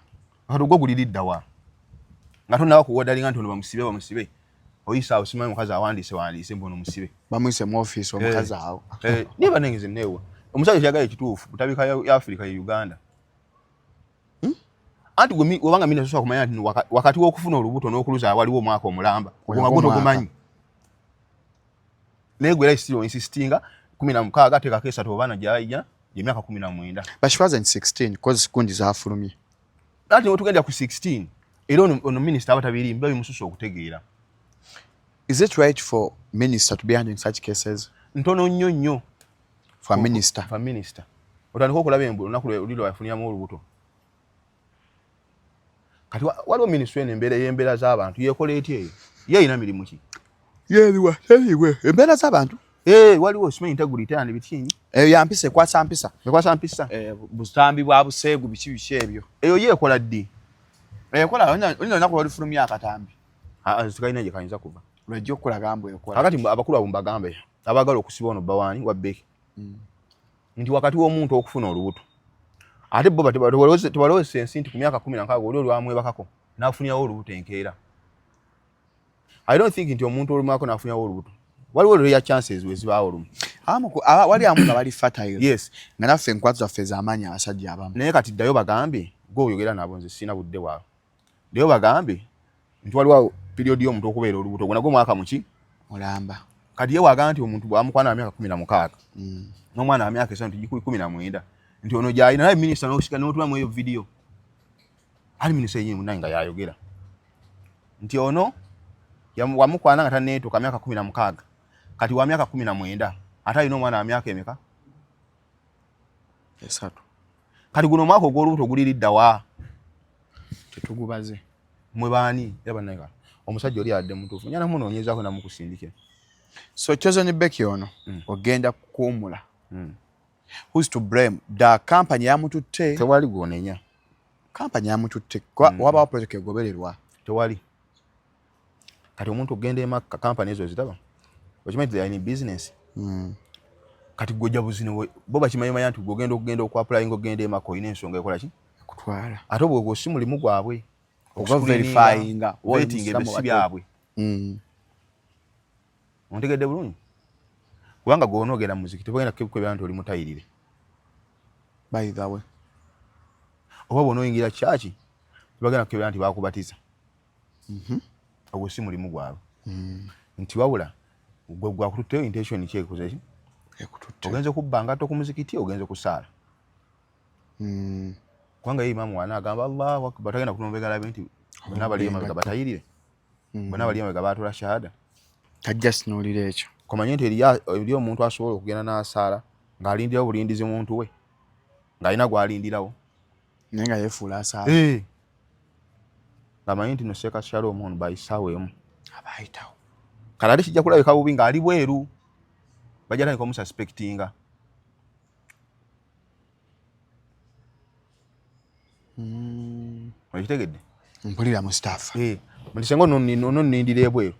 Kati ogwo guliridda wa? Nga tonnaba kuwodalinga nti ono bamusibe bamusibe. Oyisa awo simanyi omukazi awandiise wandiise mbu ono musibe. Bamuyise mu ofiisi omukazi awo. Naye bannange nze neewa. Omusajja kyagala ekituufu butabika ya Afrika ye Uganda. Anti gwe obanga mina sosobola kumanya nti wakati w'okufuna olubuto n'okuluzaala waliwo omwaka omulamba. Ogwo nga gwo togumanyi. Naye gwe era still insistinga 16 ateekako 3 oba gy'ayina emyaka 19. But she wasn't 16 'cause gundi zaafulumye. Anti wetugenda ku 16 era ono minisita aba tabiri biba bimususa okutegeera. Is it right for minister to be handling such cases? Ntono nnyo nnyo. For a minister. For a minister. Otandika okulaba embu olunaku luli lwe yafuniramu olubuto. Kati waliwo minisitule eno embeera y'embeera z'abantu yeekola etya eyo? Ye erina mirimu ki? Yeeriwa, yeeriwe. Embeera z'abantu? Waliwo simanyi integrity and biki? Eyo ya mpisa, ekwasa mpisa. Ekwasa mpisa? Butambi bwa buseegu biki biki ebyo. Eyo ye ekola ddi? Ekola, olina olunaku lw'olifulumya akatambi. Aa, sikalina gye kayinza kuva. Lwajja okukulaga mbu ekola. Kakati abakulu abo mbagambe, abaagala okusiba ono bbawaani wa Becky. Nti wakati w'omuntu okufuna olubuto. Ate bo tebalowooza ensi nti ku myaka 16 oli olwamwebakako n'afunirawo olubuto enkeera. I don't think nti omuntu olumwako n'afunirawo olubuto. Waliwo rare chances we zibaawo olumu. Wali amu nga bali fertile. Yes. Nga naffe enkwata zaffe ez'amaanyi abasajja abamu. Naye kati ddayo bagambe, gwe oyogera nabo nze sirina budde bwabwe. Ddayo bagambe nti waliwo period y'omuntu okubeera olubuto, ogwo nagwo mwaka muki? Mulamba. Kati ye wagamba nti omuntu bw'amukwana wa myaka 16. N'omwana wa myaka 3 nti 19. Nti ono gy'alina naye minisita n'osika n'otula mu eyo video. Ali minisita yennyini munnange nga y'ayogera. Nti ono Wamukwana nga tanneetuuka myaka 16, kati wa myaka 19, ate alina omwana wa myaka emeka? 3. Kati guno omwaka ogw'olubuto guliridda wa? Tetugubaze. Mwe baani? Era bannange omusajja oli adde mutuufu, nyana munoonyezaako namukusindikira. So Chosen Becky ono ogenda kukuumula. Who's to blame? The company yamututte. Tewali gwonenya. Company yamututte. Wabawo project egobererwa. Tewali. Kati omuntu ogenda e Makka, company ezo ziraba. Okimanyi they are in business. Kati gwe buzino bo bakimanyimanya nti gwe ogenda okugenda okwapplyinga ogenda e Makka olina ensonga ekola ki? Kutwala. Ate obwo gwo si mulimu gwabwe. Ogwa verifyinga. Vetting ebyo si byabwe. Ontegedde bulungi? Kubanga gwe onoogenda mu muzikiti tebagenda kukebera nti oli mutayirire. By the way. Oba bw'onooyingira church tebagenda kukebera nti baakubatiza. Ogwo si mulimu gwabwe. Nti wabula gwe gwakututteyo intention ki ekoze ki? Ekututte. Ogenze kubba ngatto ku muzikiti, ogenze kusaala. Kubanga ye imaamu wana agamba Allahu Akbar, tagenda kutunula mabega alabe nti bonna bali emabega batayirire. Bonna bali emabega baatula shahada. Tajja sinuulira ekyo. Komanye nti eri omuntu asobola okugenda n'asaala ng'alindirawo bulindizi muntu we, ng'alina gw'alindirawo. Naye nga yeefuula asaala. Ng'amanyi nti no Sheikh Shalom ono by ssaawa emu. Aba ayitawo. Kale ate kijja kulabika bubi ng'ali bweru. Bajja tandika omususpectinga. Okitegedde? Mpulira Mustafa. Mulisenga ono nnindira ebweru.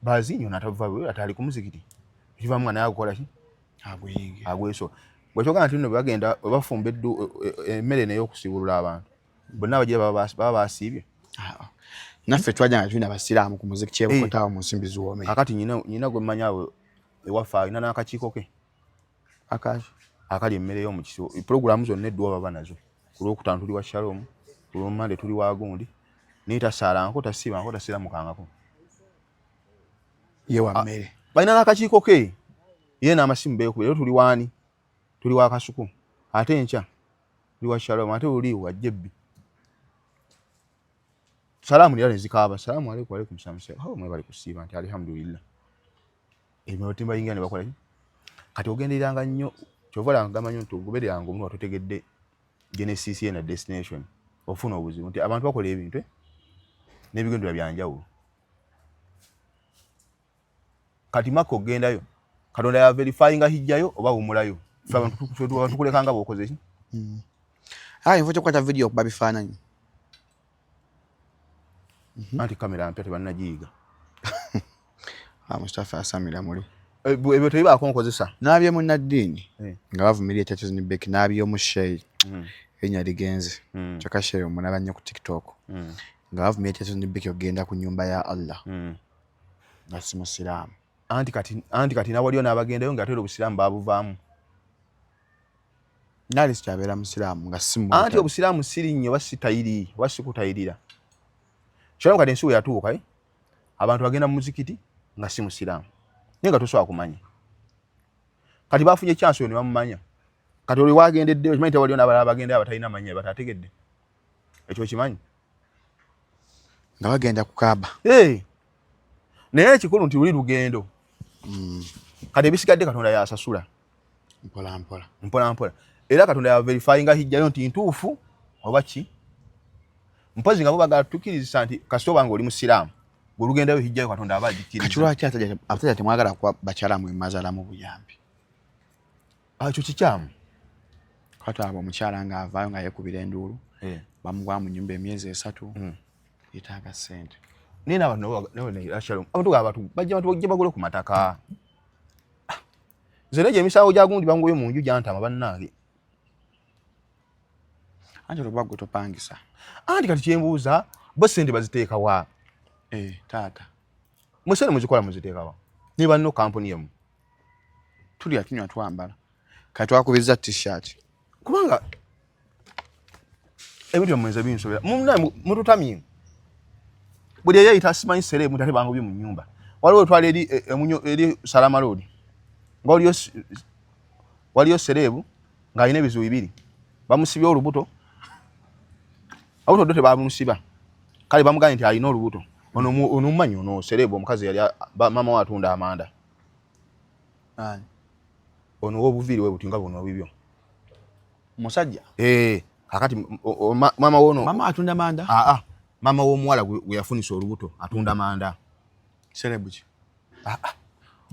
Bazinyo natava bweru ate ali ku muzikiti. Kiva mwana yakukola ki? Aguyingira. Agweso. Bwe kyogamba nti nno bagenda bwe bafumba emmere n'eyokusibulula abantu. Bonna bagira baba basiibye. Naffe twajja nga tulina abasiraamu ku muzikiti e Bukoto awo mu nsimbi ziwoome. Kakati nyina gwe mmanyi awo ewaffe alina n'akakiiko ke. Akaki? Akali emmere y'omu kisibo. Pulogulaamu zonna edduwa baba nazo. Ku Lwokutaano tuli wa Shalom, ku Lwomande tuli wa gundi. Naye tasaalangako, tasiibangako, tasiramukangako. Ye wa mmere. Balina n'akakiiko ke. Ye n'amasimu beekubira. Leero tuli waani? Tuli wa Kasuku. Ate enkya tuli wa Shalom, ate luli wa Jebbi. Salaamu era ne zikaaba. Salaamu aleikum, aleikum salaam. Oh, mwebale kusiiba nti alhamdulillah. Ebyo timbayingira ne bakola ki? Kati ogendereranga nnyo, ky'ova olaba ngamba nnyo nti ogobereranga omuntu atotegedde genesis ye na destination, ofuna obuzibu nti abantu bakola ebintu n'ebigendererwa bya njawulo. Kati Makka ogendayo, Katonda ya verifyinga hijjayo oba wumulayo. Ffe abantu tukuleka nga bw'okoze ki? Nfo ky'okukwata video okuba bifaananyi. Anti kamera mpya tebannagiyiga. Mustafa asamira muli. Ebyo tebibaako nkozesa. N'abye munnaddiini nga bavumirira ekya Chosen Becky n'abyomu Sheyi. Erinnya ligenze. Kyokka Sheyi omulaba nnyo ku TikTok. Nga bavumirira ekya Chosen Becky okugenda ku nnyumba ya Allah. Nga si musiraamu. Anti kati nawaliyo n'abagendayo ng'ate era obusiraamu baabuvaamu. Nali sikyabeera musiraamu nga si Anti obusiraamu si linnya oba si tayiri oba si kutayirira. Kyolaba kati ensi we yatuuka, abantu bagenda mu muzikiti nga si musiraamu. Naye nga tosobola kumanya. Kati bafunye chance oyo ne bamumanya. Kati oli wagendeddeyo, okimanyi tewaliyo n'abalala bagendayo abatalina mannya batategedde. Ekyo okimanyi? Nga bagenda ku Kaaba. Naye ekikulu nti luli lugendo. Kati ebisigadde Katonda yasasula. Mpola mpola. Mpola mpola. Era Katonda ya verifyinga hijjayo nti ntuufu oba ki? Mpozi nga bo bagala tukkiriza nti kasita oba ng'oli musiraamu, gwe olugendayo hijjayo Katonda aba agikkiriza. Kati lwaki abasajja temwagala kuwa bakyala mwe mazaalamu buyambi? Ekyo kikyamu. Kati abo omukyala ng'avaayo nga yeekubira enduulu, bamugwa mu nnyumba emyezi 3, yeetaaga ssente. Naye n'abantu abantu abantu bajja bantu bajja bagule ku mataka. Nze negyo emisango gya gundi banguye mu nju gyantama bannange. Anti olwo gwe topangisa. Anti kati kyembuuza bo ssente baziteeka wa? Taata. Mwe ssente muzikola muziteeka wa? Ne banno kampuni emu. Tulya tunywa twambala. Kati twakubizza t-shirt. Kubanga ebintu byammwe nze binsobera. Mututamye. Buli eyeyita simanyi serebu ate bangobye mu nnyumba. Waliwo otwala eri emunyo eri Salama Road. Nga waliyo serebu ng'alina ebizibu bibiri. Bamusibye olubuto. Olubuto ddo tebamusiba. Kale bamugambye nti alina olubuto. Ono omumanyi ono celeb omukazi yali maama we atunda amanda. Ani? Ono w'obuviiri we buti nga buno obibyo. Musajja? Eh, kakati maama wono. Maama atunda manda? Ah ah. Maama w'omuwala gwe yafunisa olubuto atunda manda. Celeb ki? Ah ah.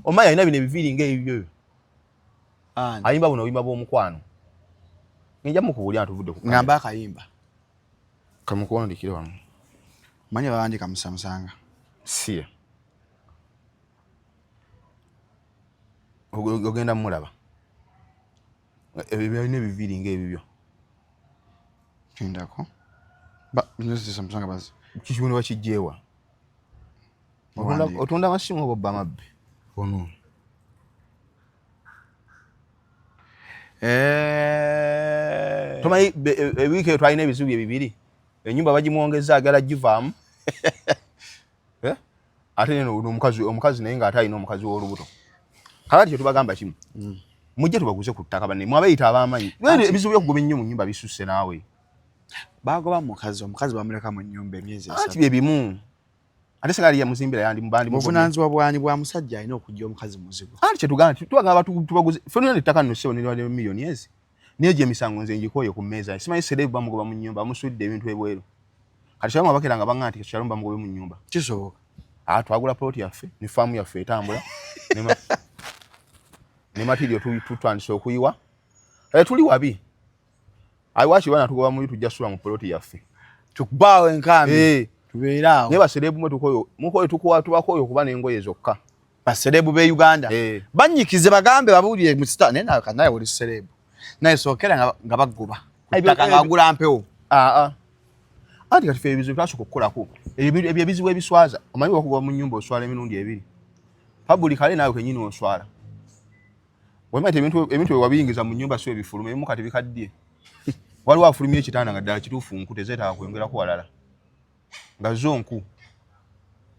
Omanyi alina bino ebiviiri ng'ebibyo. Ani? Ayimba buno obuyimba bw'omukwano. Nja mukubuulira tuvudde ku. Ngamba akayimba. Kamukuwandiikire wano. Manyi bawandiika musamusanga. Siya. Ogenda mulaba. Ebyo byalina ebiviiri ng'ebibyo. Lindako. Ba nzisa bazi. Kiki bakijjeewa? Otunda amasimu oba obba amabbe? Ono. Tomanyi ewiiki eyo twalina ebizibu bye bibiri. Ennyumba bagimwongezza agala givaamu. Ate neno omukazi naye ng'ate alina omukazi w'olubuto. Kakati kye tubagamba kimu. Mujje tubaguze ku ttaka banne. Mwabeeyita ab'amanyi. Ebizibu by'okugoba ennyo mu nnyumba bisusse naawe. Bagoba mukazi, omukazi bamuleka mu nnyumba emyezi esatu. Anti bye bimu. Ate singa yali yamuzimbira yandi mubandi buvunaanyizibwa bwani bwa musajja alina okujja omukazi muzigo. Anti kye tugamba tubagamba tubaguze. Ffe nno ettaka nno ssebo ne miliyoni ezi. Naye gye emisango nze ngikooye ku mmeeza. Simanyi celeb bamugoba mu nnyumba, amusudde ebintu ebweru. Kati Shalom abakera nga baŋŋamba nti Shalom bamugobe mu nnyumba. Kisoboka. Ah, twagula plot yaffe ne faamu yaffe etambula. Ne material tutandise okuyiwa. Tuli wabi. Ayi waaki bana tugoba muli tujja sula mu plot yaffe. Tukubaawo enkambi. Tubeere awo. Naye baserebu mwe tukoyo, mukoyo tukuwa tubakoyo okuba n'engoye zokka. Baserebu be Uganda. Bannyikize bagambe babuulire mu star naye nawe naye oli serebu. Naye sookera nga bagoba. Ettaka ng'agula mpewo. Ah ah. Anti kati ffe ebizibu twasooka okukolako. Ebyo ebizibu ebiswaza. Omanyi wakugoba mu nnyumba oswala emirundi ebiri. Public kale naawe kennyini oswala. Wemanya ebintu bye wabiyingiza mu nnyumba si ebifuluma ebimu kati bikaddiye. Waliwo afulumya ekitanda nga ddala kituufu nku tezeetaaga kwongerako walala. Nga zo nku.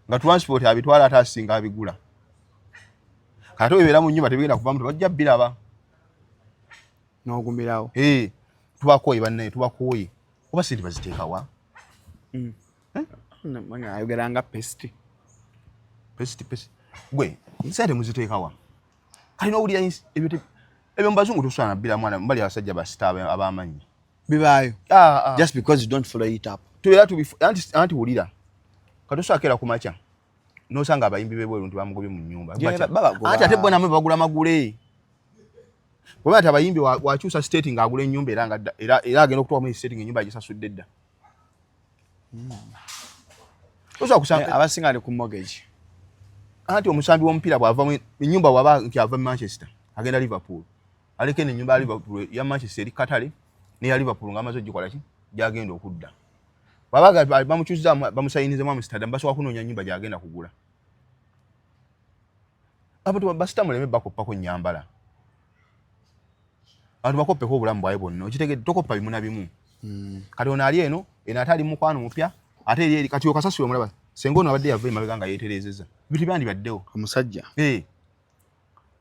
Nga transport abitwala ate asinga abigula. Kati obeera mu nnyumba tebigenda kuvaamu tebajja biraba. N'ogumirawo. Tubakooye bannaye tubakooye. Oba ssente baziteeka wa? Ayogera nga pesti. Pesti pesti. Gwe ssente muziteeka wa? Kali n'owulira ebyo mu bazungu tosobola nabbira mwana mbali abasajja ba star ab'amannya. Bibaayo. Just because you don't follow it up. Tubeera anti wulira. Kati osobola keera ku makya n'osanga abayimbi b'ebweru nti bamugobye mu nnyumba. Anti ate bo namwe bagula magule. Bw'oba nti abayimbi wakyusa state ng'agula ennyumba era nga era agenda okutuuka mu state ng'ennyumba agisasudde dda. Osobola kusanga abasinga ali ku mortgage. Anti omusambi w'omupiira bw'ava mu ennyumba bw'aba nti ava mu Manchester agenda Liverpool. Aleka eno ennyumba ya Liverpool ya Manchester eri katale n'eya Liverpool ng'amaze ogikola ki gy'agenda okudda. Bw'aba bamukyusizza bamusayiniza mu Amsterdam basooka kunoonya nnyumba gy'agenda kugula. Abantu basita muleme bakoppako nnyambala. Abantu bakoppeko obulamu bwabwe bwonna okitegedde tokoppa bimu na bimu. Kati ono ali eno eno ate ali mukwano mupya ate eri eri kati okasasira omulaba senga ono abadde yava emabega nga yeetereezezza ebintu byandibaddewo. Omusajja. Naye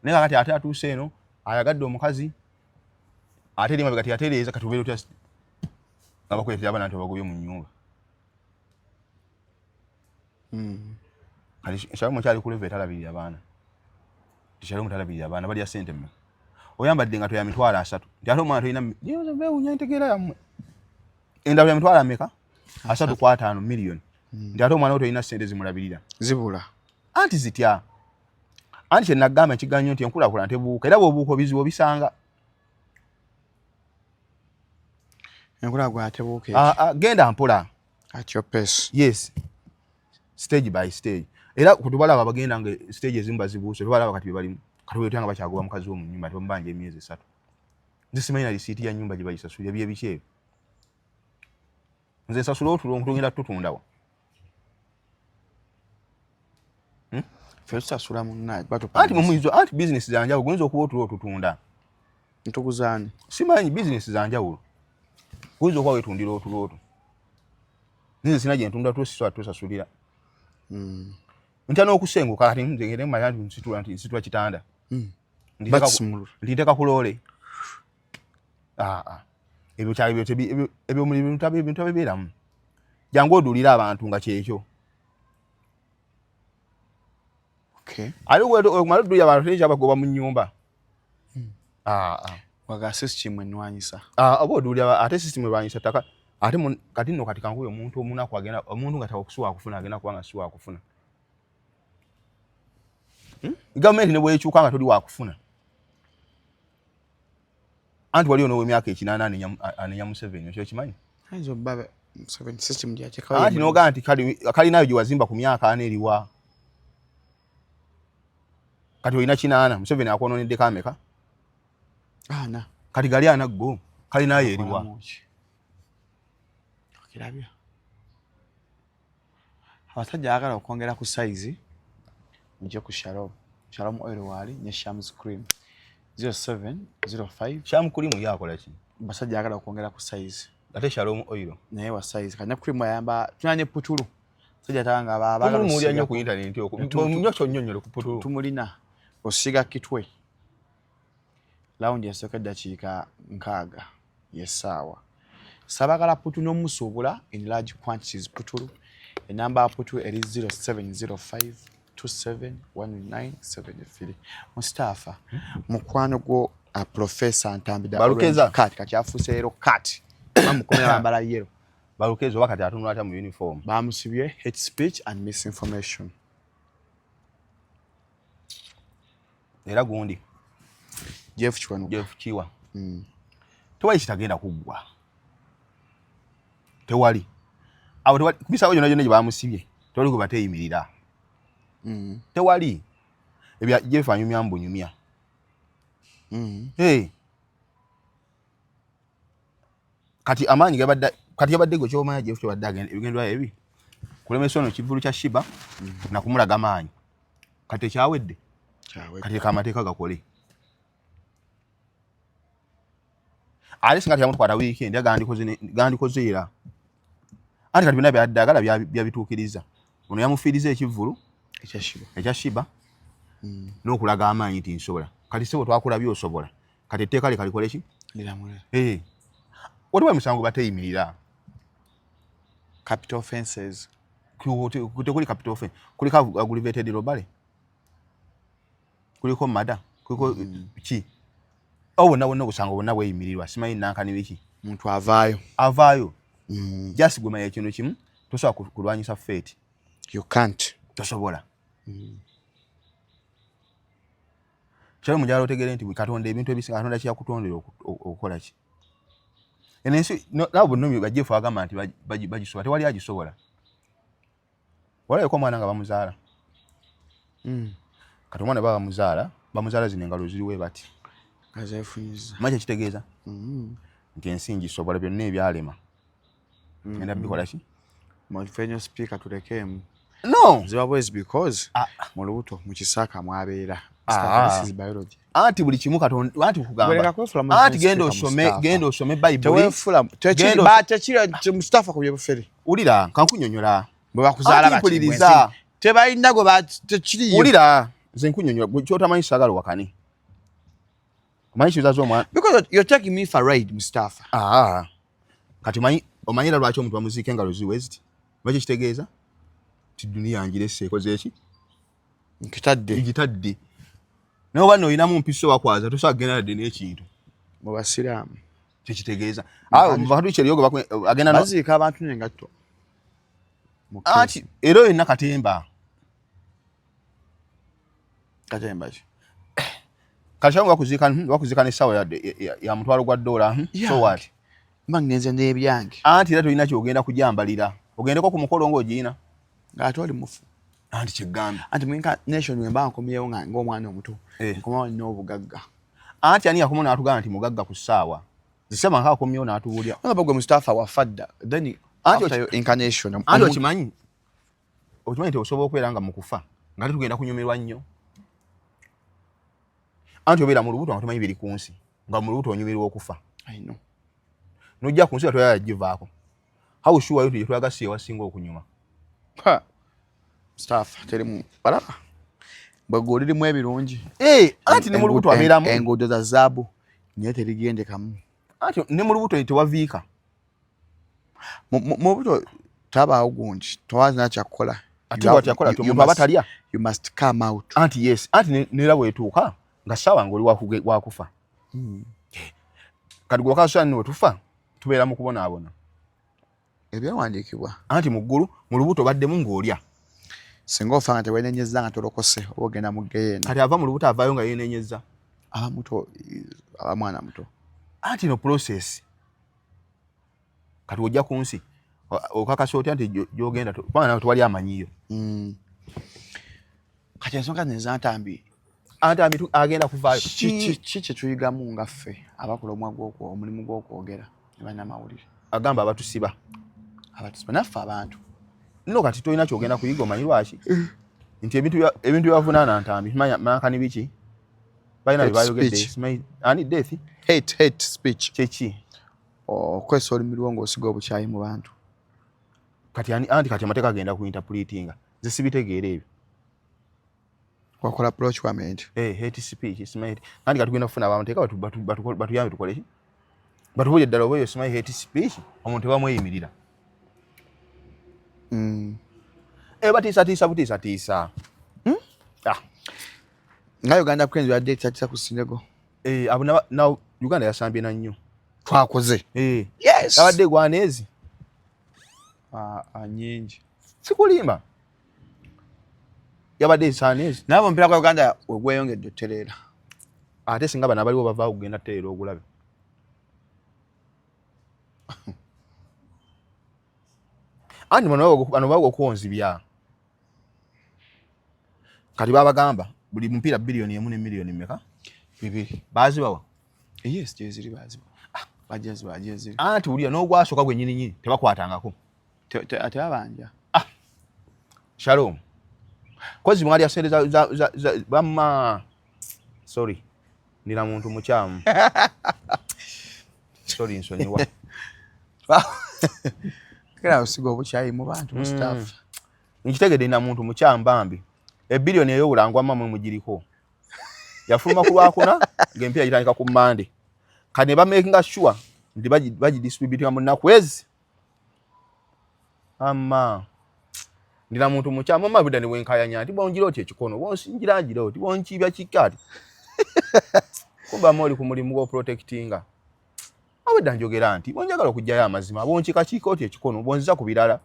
kakati ate atuuse eno ayagadde omukazi ate eri emabega teyatereeza kati obeera otya nga bakuleetera abaana nti obagobye mu nnyumba. Kati Shalom kyali ku level etalabirira baana. Shalom talabirira baana balya ssente mmeka. Oyambadde nga toya 30,000. Nti ate omwana tolina beewuunya entegeera yammwe. Endala ya 50,000 mmeka? 3 ku 5 miliyoni. Nti ate omwana wo tolina ssente zimulabirira. Zibula. Anti zitya? Anti kye nagamba ekiganyo nti enkulaakulana tebuuka era bw'obuuka obizibu obisanga. Enkulaakulana tebuuka. Genda mpola. At your pace. Yes. Stage by stage. Era kutubalaba bagenda nga stage ezimu bazibuuse tubalaba kati bye balimu. Kati bwe nga bakyagoba mukazi wo mu nnyumba tebamubanja emyezi 3. Nze simanyi na risiiti ya nnyumba gye bayisasulira bye biki ebyo. Nze nsasula otulo ntugenda tutundawa. Ffe tusasula munnaye. Anti mumuyizo anti business za njawulo guyinza okuba otulo otutunda. Ntukuzaani? Simanyi business za njawulo. Guyinza okuba weetundira otulo otwo. Nze sina gye ntunda tulo sisobola tusasulira. Ntya n'okusenguka kati nze ngende mmanya nti nsitula kitanda. Nti nteeka ku loole. Ebyo ebyo ebintu tabibeeramu. Jangu oduulire abantu nga kyekyo. Okay. Ate okumala oduulira abantu teyinza bagoba mu nnyumba. Ah, ah. Waga system enwanyisa. Ah, oba oduulira ate system erwanyisa ttaka ate kati nno kati kankuye omuntu omunaku agenda omuntu nga takusiwa akufuna agenda kuba nga siwa akufuna. Gavumenti ne bwekyuka nga toli wakufuna. Anti waliyo n'ow'emyaka 80 anenya Museveni, ekyo okimanyi? Ayinza obba Museveni system gy'ateekawo Anti n'ogamba nti kalinayo gye wazimba ku myaka 40 eriwa. Kati olina 80, Museveni akwonooneddeko ameka? 40. Kati gali 40 go, kalinayo eriwa. Okirabye? Abasajja baagala okwongera ku size, mujje ku Shalom. Shalom oil waali ne Shams cream. 0705. Sham cream ye akola ki? Basajja baagala okwongera ku size. Ate Shalom oil. Naye wa size. Kati ne cream ayamba, tulina ne putulu. Sajja tanga baagala Putulu muwulira nnyo osiiga ku internet okwo. Nnyo kyonnyonnyole ku putulu. Tumulina. Osiiga kitwe. Lawundi esooka eddakiika 60 y'essaawa. Sabagala putu n'omusuubula in large quantities putulu. Enamba ya putu eri 0705 271973. Mustafa, mukwano gwo Professor Ntambi da Balukeza. Orange Cat, kati afuuse leero cat. Bamukomera bambala yellow. Balukeza oba kati atunula atya mu uniform? Bamusibye hate speech and misinformation. Era gundi. Jeff Kiwanuka. Jeff Kiwa. Tewali kitagenda kuggwa. Tewali. Awo tewali ku misango gyonna gyonna gye bamusibye, tewali gwe bateeyimirira. Tewali. Ebya Jeff anyumya mbunyumya. Hey. Kati amaanyi gabadde, kati yabadde gwe ky'omanya Jeff ky'obadde agenda, ebigendwa ebi. Kulemesa ono kivvulu kya Shiba, na kumulaga maanyi. Kati ekyawedde. Kyawedde. Kati leka amateeka gakole. Ate singa teyamukwata weekend, gandikoze era. Anti kati byonna byadde agala byabituukiriza. Ono yamufiiriza ekivvulu Ekya Shiba. Ekya Shiba. N'okulaga amaanyi nti nsobola. Kati ssebo twakulabye osobola. Kati etteeka leka likole ki? Liramule. Waliwo emisango bateeyimirira. Capital offenses. Tekuli capital offense. Kuliko aggravated robbery. Kuliko murder. Kuliko ki? Awo bonna bonna obusango bonna bweyimirirwa. Simanyi nankani biki. Muntu avaayo. Avaayo. Just gwe manya ekintu kimu, tosobola kulwanyisa fate. You can't. Tosobola. Kyali mujala otegere nti Katonda ebintu ebisinga Katonda kyakutondera okukola ki? Eno ensi, no, nabo bonna ba Jeff agamba nti bagisobola, tewali agisobola. Walabika omwana nga bamuzaala. Kati omwana baba bamuzaala, bamuzaala zino engalo ziriwo bati. Azeefunyiza. Manyi kyekitegeeza? Nti ensi ngisobola byonna ebyalema. Ngenda bikola ki? Mufenyo speaker tulekeemu. No. Ziba bwezi because mu lubuto mu kisaka mwabeera. This is biology. Anti buli kimu Katonda, anti kugamba. Bweleka kwefula mu Anti speaker Mustafa. genda osome Bible. Tewefula, tekiri, Genda ba, tekiri, Mustafa ku byobufere. Wulira, kankunyonyola. Bwe bakuzaala Anti bati, mpuliriza. mwensi. Tebalina gwe ba, tekiriyo. Wulira, nze nkunyonyola, gwe ky'otamanyi saagala wakane. Omanyi kizaza omwana? Because you're taking me for a ride, Mustafa. Kati omanyi era lwaki omuntu bamuziika engalo ziwe ziti? Lwaki kitegeeza? Nti duniya ngirese ekoze ki? Nkitadde. Nkitadde. Naye oba nno olinamu mpiso wakwaza, tosobola kugenda yadde n'ekintu. Mu basiraamu. Kyekitegeeza. Awo, mu Bakatuliki eriyo gwe agenda no- Baziika abantu n'engatto. Mu Anti, case. era oyo yenna katemba. Katemba ki? Kati kyangu bakuziika n'essaawa ya mutwalo gwa ddoola, Yange. So what? Mba ngenze n'ebyange. Anti era tolina ky'ogenda kujambalira. Ogendeko ku mukolo ng'ogiyina. Ng'ate oli mufu. Anti kyeggambe. Anti mu incarnation we mba nkomyewo ng'omwana omuto, nkomawo nina obugagga. Anti ani yakomawo n'atugamba nti mugagga ku ssaawa? Zisema nka akomyewo n'atubuulira. Nga gwe Mustafa wafa dda. Then Anti after your incarnation, Anti okimanyi nti osobola okubeera nga mu kufa, nga tetugenda kunyumirwa nnyo. Anti obeera mu lubuto nga tomanyi biri ku nsi, nga mu lubuto onyumirwa okufa. I know. N'ojja ku nsi nga toyagala givaako. How sure are you nti gyetulaga si ewasinga okunyuma? Ha! Mustafa, terimu balaba. Bwe ggwe olirimu ebirungi. Anti ne mu lubuto abeeramu. Enguudo za zaabu naye terigendekamu. Anti ne mu lubuto tewaviika. Mu lubuto tabaawo gundi, tewazina kyakukola. Ate bw'ati yakola ti omuntu aba talya. You must come out. Anti yes, anti nera bwetuuka nga ssaawa ng'oli wakufa. Kati gwe wakasula nno wetufa tubeera mu kubonaabona. Ebyawandiikibwa. Anti mu ggulu mu lubuto obaddemu ng'olya. Singa ofa nga tewenenyezza nga tolokose oba ogenda mu ggeyeena. Kati ava mu lubuto avaayo nga yeenenyezza. Aba muto, aba mwana muto. Anti no process. Kati ojja ku nsi okakasa otya nti gy'ogenda kubanga nawe tewali amanyiyo. Kati ensonga zino ezantambi. Antambi agenda kuvaayo. Ki kye tuyigamu nga ffe abakola omulimu gw'okwogera ne bannamawulire? Agamba abatusiba. Abatusiba naffe abantu. No kati tolina ky'ogenda kuyiga omanyi lwaki? Nti ebintu byavunaana Ntambi mankani biki? Balina bye bayogedde. Ani death? Hate speech. Kyeki? Okwesa olulimi lwo ng'osiga obukyayi mu bantu. Kati anti kati amateeka agenda ku interpretinga. Nze sibitegeera ebyo. Wakola approachment. Hate speech, simanyi. Anti kati tugenda kufuna abamateeka batuyambe tukole ki? Batubuulire ddala oba eyo simanyi hate speech omuntu tebamweyimirira. Batiisatiisa butiisatiisa. Nga Uganda Cranes yadde etiisatiisa ku Senegal. Abo na Uganda yasambye na nnyo. Twakoze. Yes. Abadde egwana ezi. Nnyingi. Sikulimba. Yabadde esaana ezi. Naye omupiira gwa Uganda we gweyongedde otereera. Ate singa bano abaliwo bavaawo kugenda tereera ogulabe. Anti bano bawo okwonzibya. Kati babagamba buli mupiira biliyoni 1 ne miliyoni mmeka? 2. Baazibawa? Yes, gyeziri baazibawa. Bajezibawa, gyeziri. Anti wulira n'ogwasooka gwe nnyini nnyini tebakwatangako. Tebabanja. Shalom. Kozi mwalya ssente za bamma. Sorry. Nina muntu mukyamu. Sorry nsonyiwa. Kera osiga obukyayi mu bantu mu staff. Nkitegedde nina muntu mukyamu bambi. Ebiliyoni ey'obulangwa mmwe mugiriko. Yafuluma ku Lwakuna ng'empiira gitandika ku Mmande. Kati ne bamakinga sure nti bagidistributinga mu nnaku ezi. Amma ndina muntu mukyamu amma budda ne wenkayanya nti bongira oti ekikono bonsingira ngira oti bonkiibya kikka ati. Kumba oli ku mulimu gw'oprotectinga. Abadda njogera nti bonjagala okuggyayo amazima bonkika kiika oti ekikono bonziza ku birala.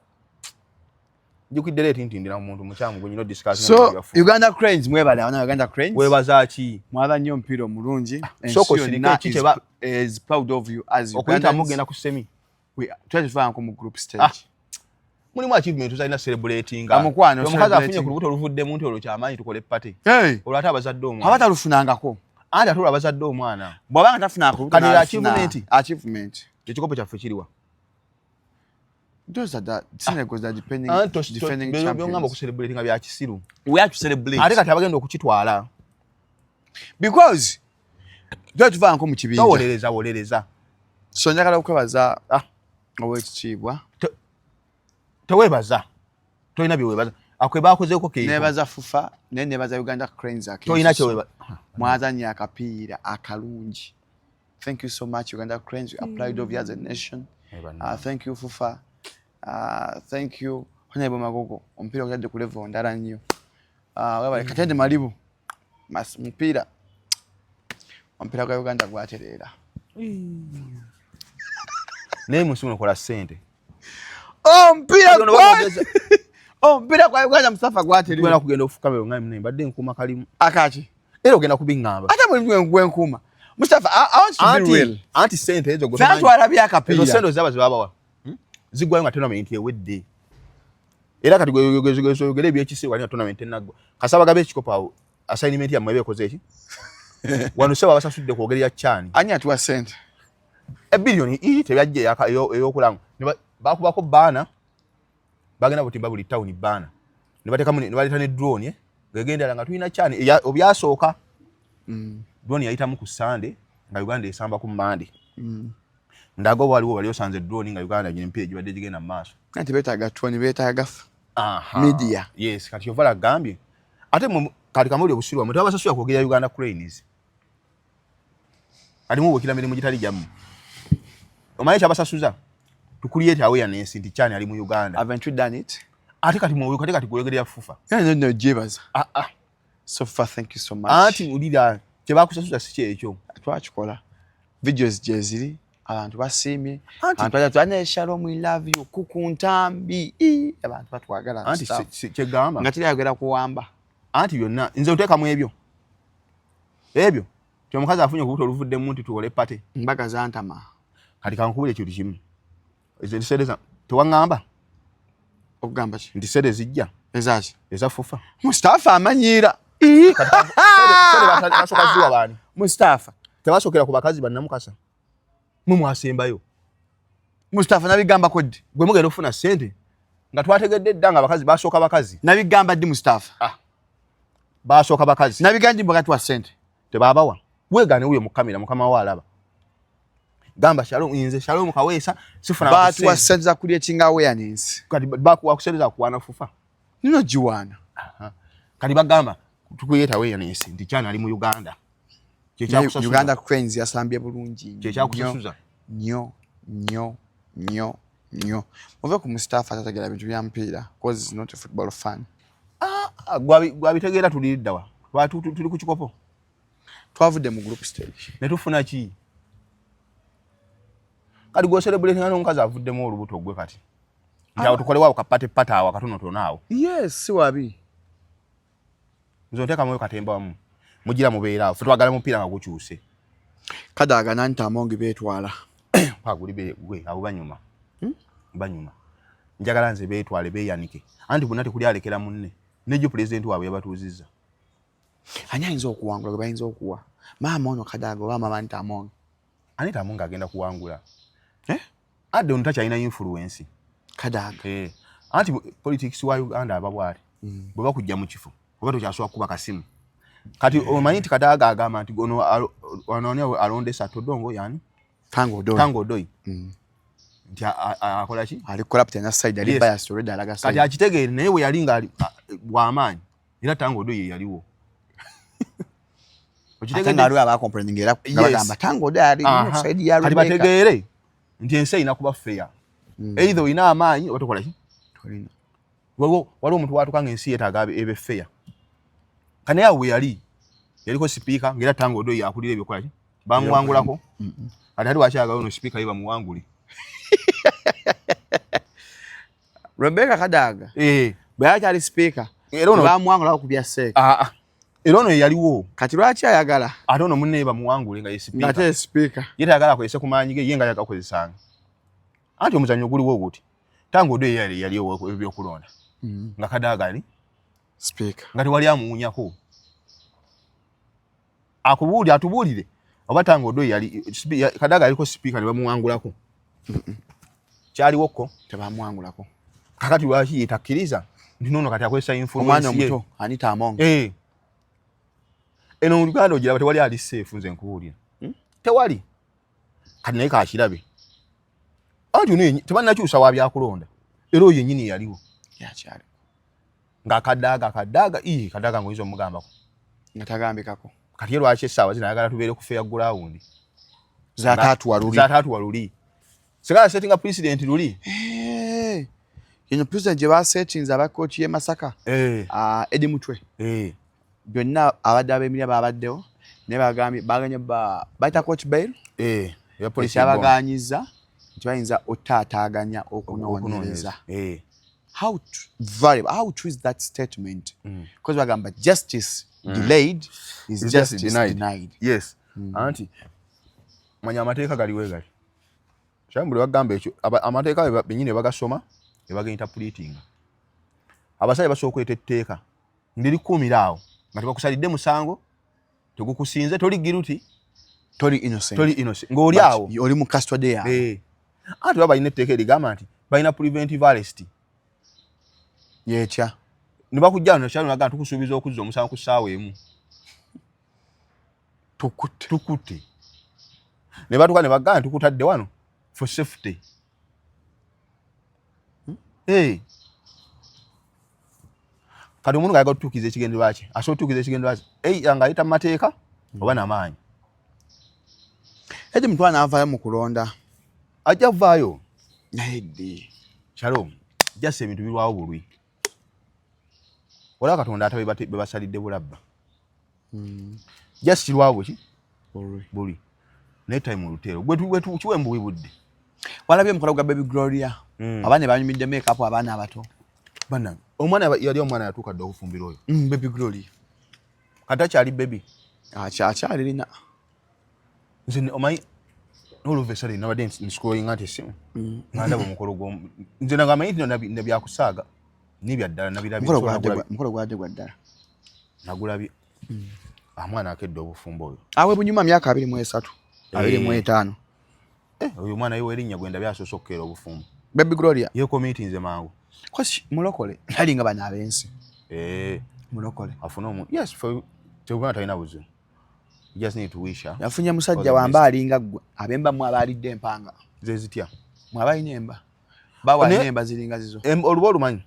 Njukidde leeti nti ndina muntu mukyamu gwe nyina odiscuss. So Uganda Cranes mwebale abana Uganda Cranes. Weebaza ki? Mwaba nnyo omupiira omulungi. Soko sirika ki kyeba is proud of you as Ugandans. Okuyita mugenda ku semi. Twali tuvaanko mu group stage. Mulimu achievement tuzalina celebrating. Amukwano omukazi afunye ku lubuto oluvuddemu nti olwo kyamaanyi tukole party. Olwo ate abazadde omwana. Aba talufunangako. Anti ate olwo abazadde omwana. Bw'aba nga tafunangako lubuto Kati achievement. Achievement. Ekikopo kyaffe kiriwa? Those are the Senegal are defending champions. Byongamba okucelebrating nga bya kisiru. We have to celebrate. Ate kati abagenda okukitwala. Because twali tuvaanko mu kibinja. Towolereza wolereza. So njagala okwebaza ow'ekitiibwa. Teweebaza. Tolina bye weebaza. Akwe baakozeeko keeko. Neebaza FUFA naye neebaza Uganda Cranes akensuso. Tolina kye weebaza. Mwazannya akapiira akalungi. Thank you so much Uganda Cranes. We are proud of you as a nation. Thank you FUFA. Thank you Honorable Magogo. Omupiira ogutadde ku level ndala nnyo. Webale Katende Malibu. Mupiira. Omupiira gwa Uganda gwatereera. Naye mu nsi muno kola ssente. Omupiira gwa Uganda Mustafa gwatereera. Tugenda kugenda ofukamira nga mune mbadde nkuuma kalimu. Akaki? Era ogenda kubiŋŋamba. Ate mulimu gwe nkuuma. Mustafa, I want to be real. Anti ssente ezo gwe tomanyi. Twalabye akapiira. Ezo ssente ozaba ze babawa. Ziggwayo nga tournament ewedde. Era kati gwe ebyekisiru wali nga tournament tennaggwa. Kasaba gabe ekikopo awo assignment yammwe eba ekoze ki? Wano ssebo abasasudde kwogerera CHAN. Ani atuwa ssente? Ebiliyoni tebyajja ey'okulanga. Bakubako baana bagenda butimba buli town baana. Ne bateekamu ne baleeta ne drone ng'egendera nga tulina CHAN obyasooka. Drone yayitamu ku Sunday nga Uganda esamba ku Monday. Ndaga oba waliwo wali osanze drone nga Uganda gino emipiira egibadde gigenda mu maaso. Anti beetaaga drone, beetaaga media. Yes, kati Ovala agambye. Ate kati kamuli obusiru bwammwe tebabasasula kwogera Uganda Cranes. Alimu obukira mirimu gitali gyammwe. Omanyi kyabasasuza? To create awareness nti CHAN ali mu Uganda. Haven't you done it? Ate kati mwoyo kati kati gweyogerera FUFA. Yeah, no, gyebaza. Ah, ah. So far, thank you so much. Anti wulira, kyebakusasuza si kyekyo. Twakikola, videos gyeziri, abantu basiimye. Anti- Abantu bajja twane, "Shalom, we love you," kuku ntambi. Ii, abantu batwagala. Anti Staff. Kyegamba Nga teri kuwamba. Anti byonna nze oteekamu ebyo ebyo ti omukazi afunye okubuto oluvuddemu nti tuwole party. Mbaga zantama. Kati kankubula ekintu kimu. Ezo sente tewaŋŋamba Okugamba ki? Nti sente zijja. Ezaki? Eza FUFA. Mustafa amanyiira. Sente basooka ziwa baani? Mustafa. Tebasookera ku bakazi bannamukasa, mwe mwasembayo. Mustafa, nabigambako ddi? Gwe mugenda okufuna sente nga twategedde dda nga abakazi basooka bakazi. Nabigamba ddi, Mustafa? Basooka bakazi. Nabigamba ddi bwakatuwa sente? Tebabawa. Weegane wuyo mu kamera, mukama we alaba. Gamba, "Shalom, nze Shalom Kaweesa sifuna Batuwa ku sente." sente za creating awareness. Kati bakuwa ku sente za kuwaana FUFA? Nino giwaana. Kati bagamba tukuyeeta awareness nti kyana ali mu Uganda. Kyekyakusasuza. Uganda Cranes yasambye bulungi nnyo. Kyekyakusasuza. Nnyo nnyo nnyo nnyo. Muve ku Mustafa, atategera bintu bya mupiira, 'cause is not a football fan. Ah, gwabitegeera. Tuli ddawa? Tuli ku kikopo. Twavudde mu group stage. Ne tufuna ki? Kati gwocelebratinga n'omukazi avuddemu olubuto gwe. Kati nti awo tukolewo awo kaparty party awo akatonotono awo. Yes, si wabi. Nze onteekamu katemba wamu, mugira mubeera awo. Ffe twagala mupiira nga gukyuse. Kadaga nanti Amongi beetwala. Paguli gwe abo banyuma, Banyuma. Njagala nze beetwale, beeyanike, anti bonna tekuli alekera munne. Nejo pulezidenti waabwe yabatuuzizza. Ani ayinza okuwangula gwe bayinza okuwa maama ono Kadaga oba maama nti Amongi? Anita Amongi agenda kuwangula. Eh? Adde ono takyalina influence. Kadaga? Eh, anti politics wa Uganda aba bwati, bwe bakujja mu kifo oba tokyasobola kukuba kasimu. Kati omanyi nti Kadaga agamba nti ono ono ani alondesa Todongo yani? Tanga Odoi. Tanga Odoi. Nti akola ki? Ali corrupt na side ali biased already, alaga Kati side. akitegeere, naye bwe yali nga bw'amaanyi era Tanga Odoi ye yaliwo. Ate nga aliwo aba complaining era nga bagamba Tanga Odoi ali side ya Kati Rebecca. Bategeere nti ensi erina kuba fair. Either olina amaanyi oba tokola ki? Tolina. Waliwo omuntu watuka nga ensi yeetaaga ebe fair. Kati naye awo we yali yaliko sipiika ng'era Tanga Odoi yakulira ebyokola ki, bamuwangulako. Kati ate wakyagala ono sipiika ye bamuwangule? Rebecca Kadaga Eh, bwe yali akyali sipiika Era ono bamuwangulako ku bya seeka. Ah, ah. Era ono ye yaliwo. Kati lwaki ayagala Ate ono munne ye bamuwangule nga ye sipiika? Ng'ate ye sipiika. Ye tayagala akozese ku maanyi ge, ye nga yagakozesanga. Anti omuzannyo guliwo guti, Tanga Odoi ye yali ebyokulonda nga Kadaga ali sipiika, nga tewali amuwunyako. Akubuulire, atubuulire oba Tanga Odoi yali Kadaga yaliko sipiika ne bamuwangulako. Kyaliwoko? Tebamuwangulako. Kakati lwaki yetakkiriza nti nono kati akozesa Omwana influence ye? omuto Anita Among. Eh. Eno mu Uganda ogiraba, tewali ali safe, nze nkubuulira. Tewali. Kati naye kakirabe, anti ono tebannakyusa wa byakulonda, era oyo yennyini yaliwo. Yakyali. Ng'akadaaga akadaaga ii Kadaaga ng'oyinza omugambako? Nga tagambikako. Kati ye lwaki essaawa zino ayagala tubeere ku fair ground? Zataatuwa luli. Zataatuwa luli, sigala settinga president luli. Eh, eno president gye basetinze aba kooti y'e Masaka, ah, Eddie Mutwe, byonna abadde abeemirya babaddewo, naye bagambye baganye bayita court bail. Eya police ebonga. Ekyabaganyiza nti bayinza otaataaganya okunoonyereza. How true is that statement? Because bagamba justice delayed is Is justice denied. denied. Yes, anti manya amateeka galiwe gali kyamu buli bagamba ekyo amateeka bennyini bagasoma ne bagainterpretinga. Abasajja basobola okuleeta etteeka ndirikuumira awo nga tebakusalidde musango, tegukusinze, toli guilty. Toli innocent. Toli innocent ng'oli awo. Oli mu custody yaabwe. Eh. Anti baba balina etteeka erigamba nti balina preventive arrest. Yetya? Ne bakujja wano kyalo nagamba tukusuubiza okuzza omusango ku ssaawa 1. Tukutte. Tukutte. Ne batuka ne bagamba tukutadde wano for safety. Hey. Kati omuntu ng'ayagala okutuukiriza ekigendererwa kye asobola okutuukiriza ekigendererwa kye either ng'ayita mu mateeka oba namaanyi. Eddie Mutwe anaavaayo mu kulonda? Ajja vaayo. Naye ddi? Shalom, just ebintu birwawo bulwi. Olaba Katonda ate bebasalidde bulabba. Just lwabwe ki buli naye time olutero gwe kiwe mbuwi budde. Walabye omukola gwa Baby Gloria? Abaana banyumidde makeup, abaana abato. Bannange, omwana yali omwana yatuuka dda okufumbira oyo. Baby Gloria. Kati akyali baby? Akyalirina. Nze omanyi noluva esale nabadde nscrollinga nti essimu nga ndaba omukolo gwo, nze nanga amanyi nti nabyakusaaga nibyaddala nabirabye. Mukolo gwadde gwa ddala. Nagulabye omwana akedde obufumbo oyo. Awe bunyuma myaka 23, 25. Eh, oyo omwana ye werinnya gwe ndabye asoose okukeera obufumbo. Baby Gloria. Ye committinze mangu. Kosi mulokole, talinga bano ab'ensi. Eh. Mulokole. Afune omu, yes, for tebuganda talina buzibu. You just need to wish her. Yafunye musajja wamba alinga ggwe, abemba mmwe abaalidde empanga. Ze zitya? Mwe abalina emba. Bawa alina emba ziringa zizo. Oluba olumanyi?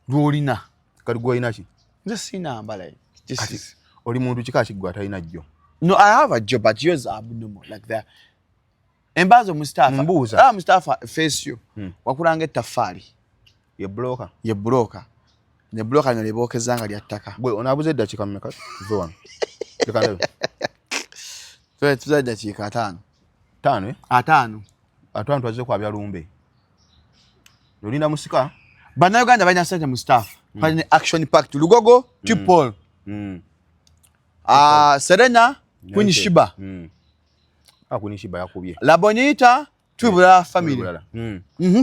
Lw'olina. Kati gwe olina ki? Nze sirina mbala. Kati oli muntu kika ki gwe atalina jjo? No, I have a job, but yours are abnormal. Like that. Emba zo Mustafa. Mbuuza. Ah, Mustafa, face you. Wakulanga ettaffaali. Ye broker. Ye broker. Ne broker lino lebokezanga nga lya ttaka. Gwe onaabuza eddakiika mmeka? Tuve wano. Leka ndabe. Tuze eddakiika 5. 5, eh? 5. 5 twazze kwabya lumbe. Olinda musika? Bannayuganda balina ssente Mustafa. Balina action packed. Lugogo, Tipol. Ah, Serena, Queen Shiba. Ah, Queen Shiba yakubye. La Bonita, Tubula family.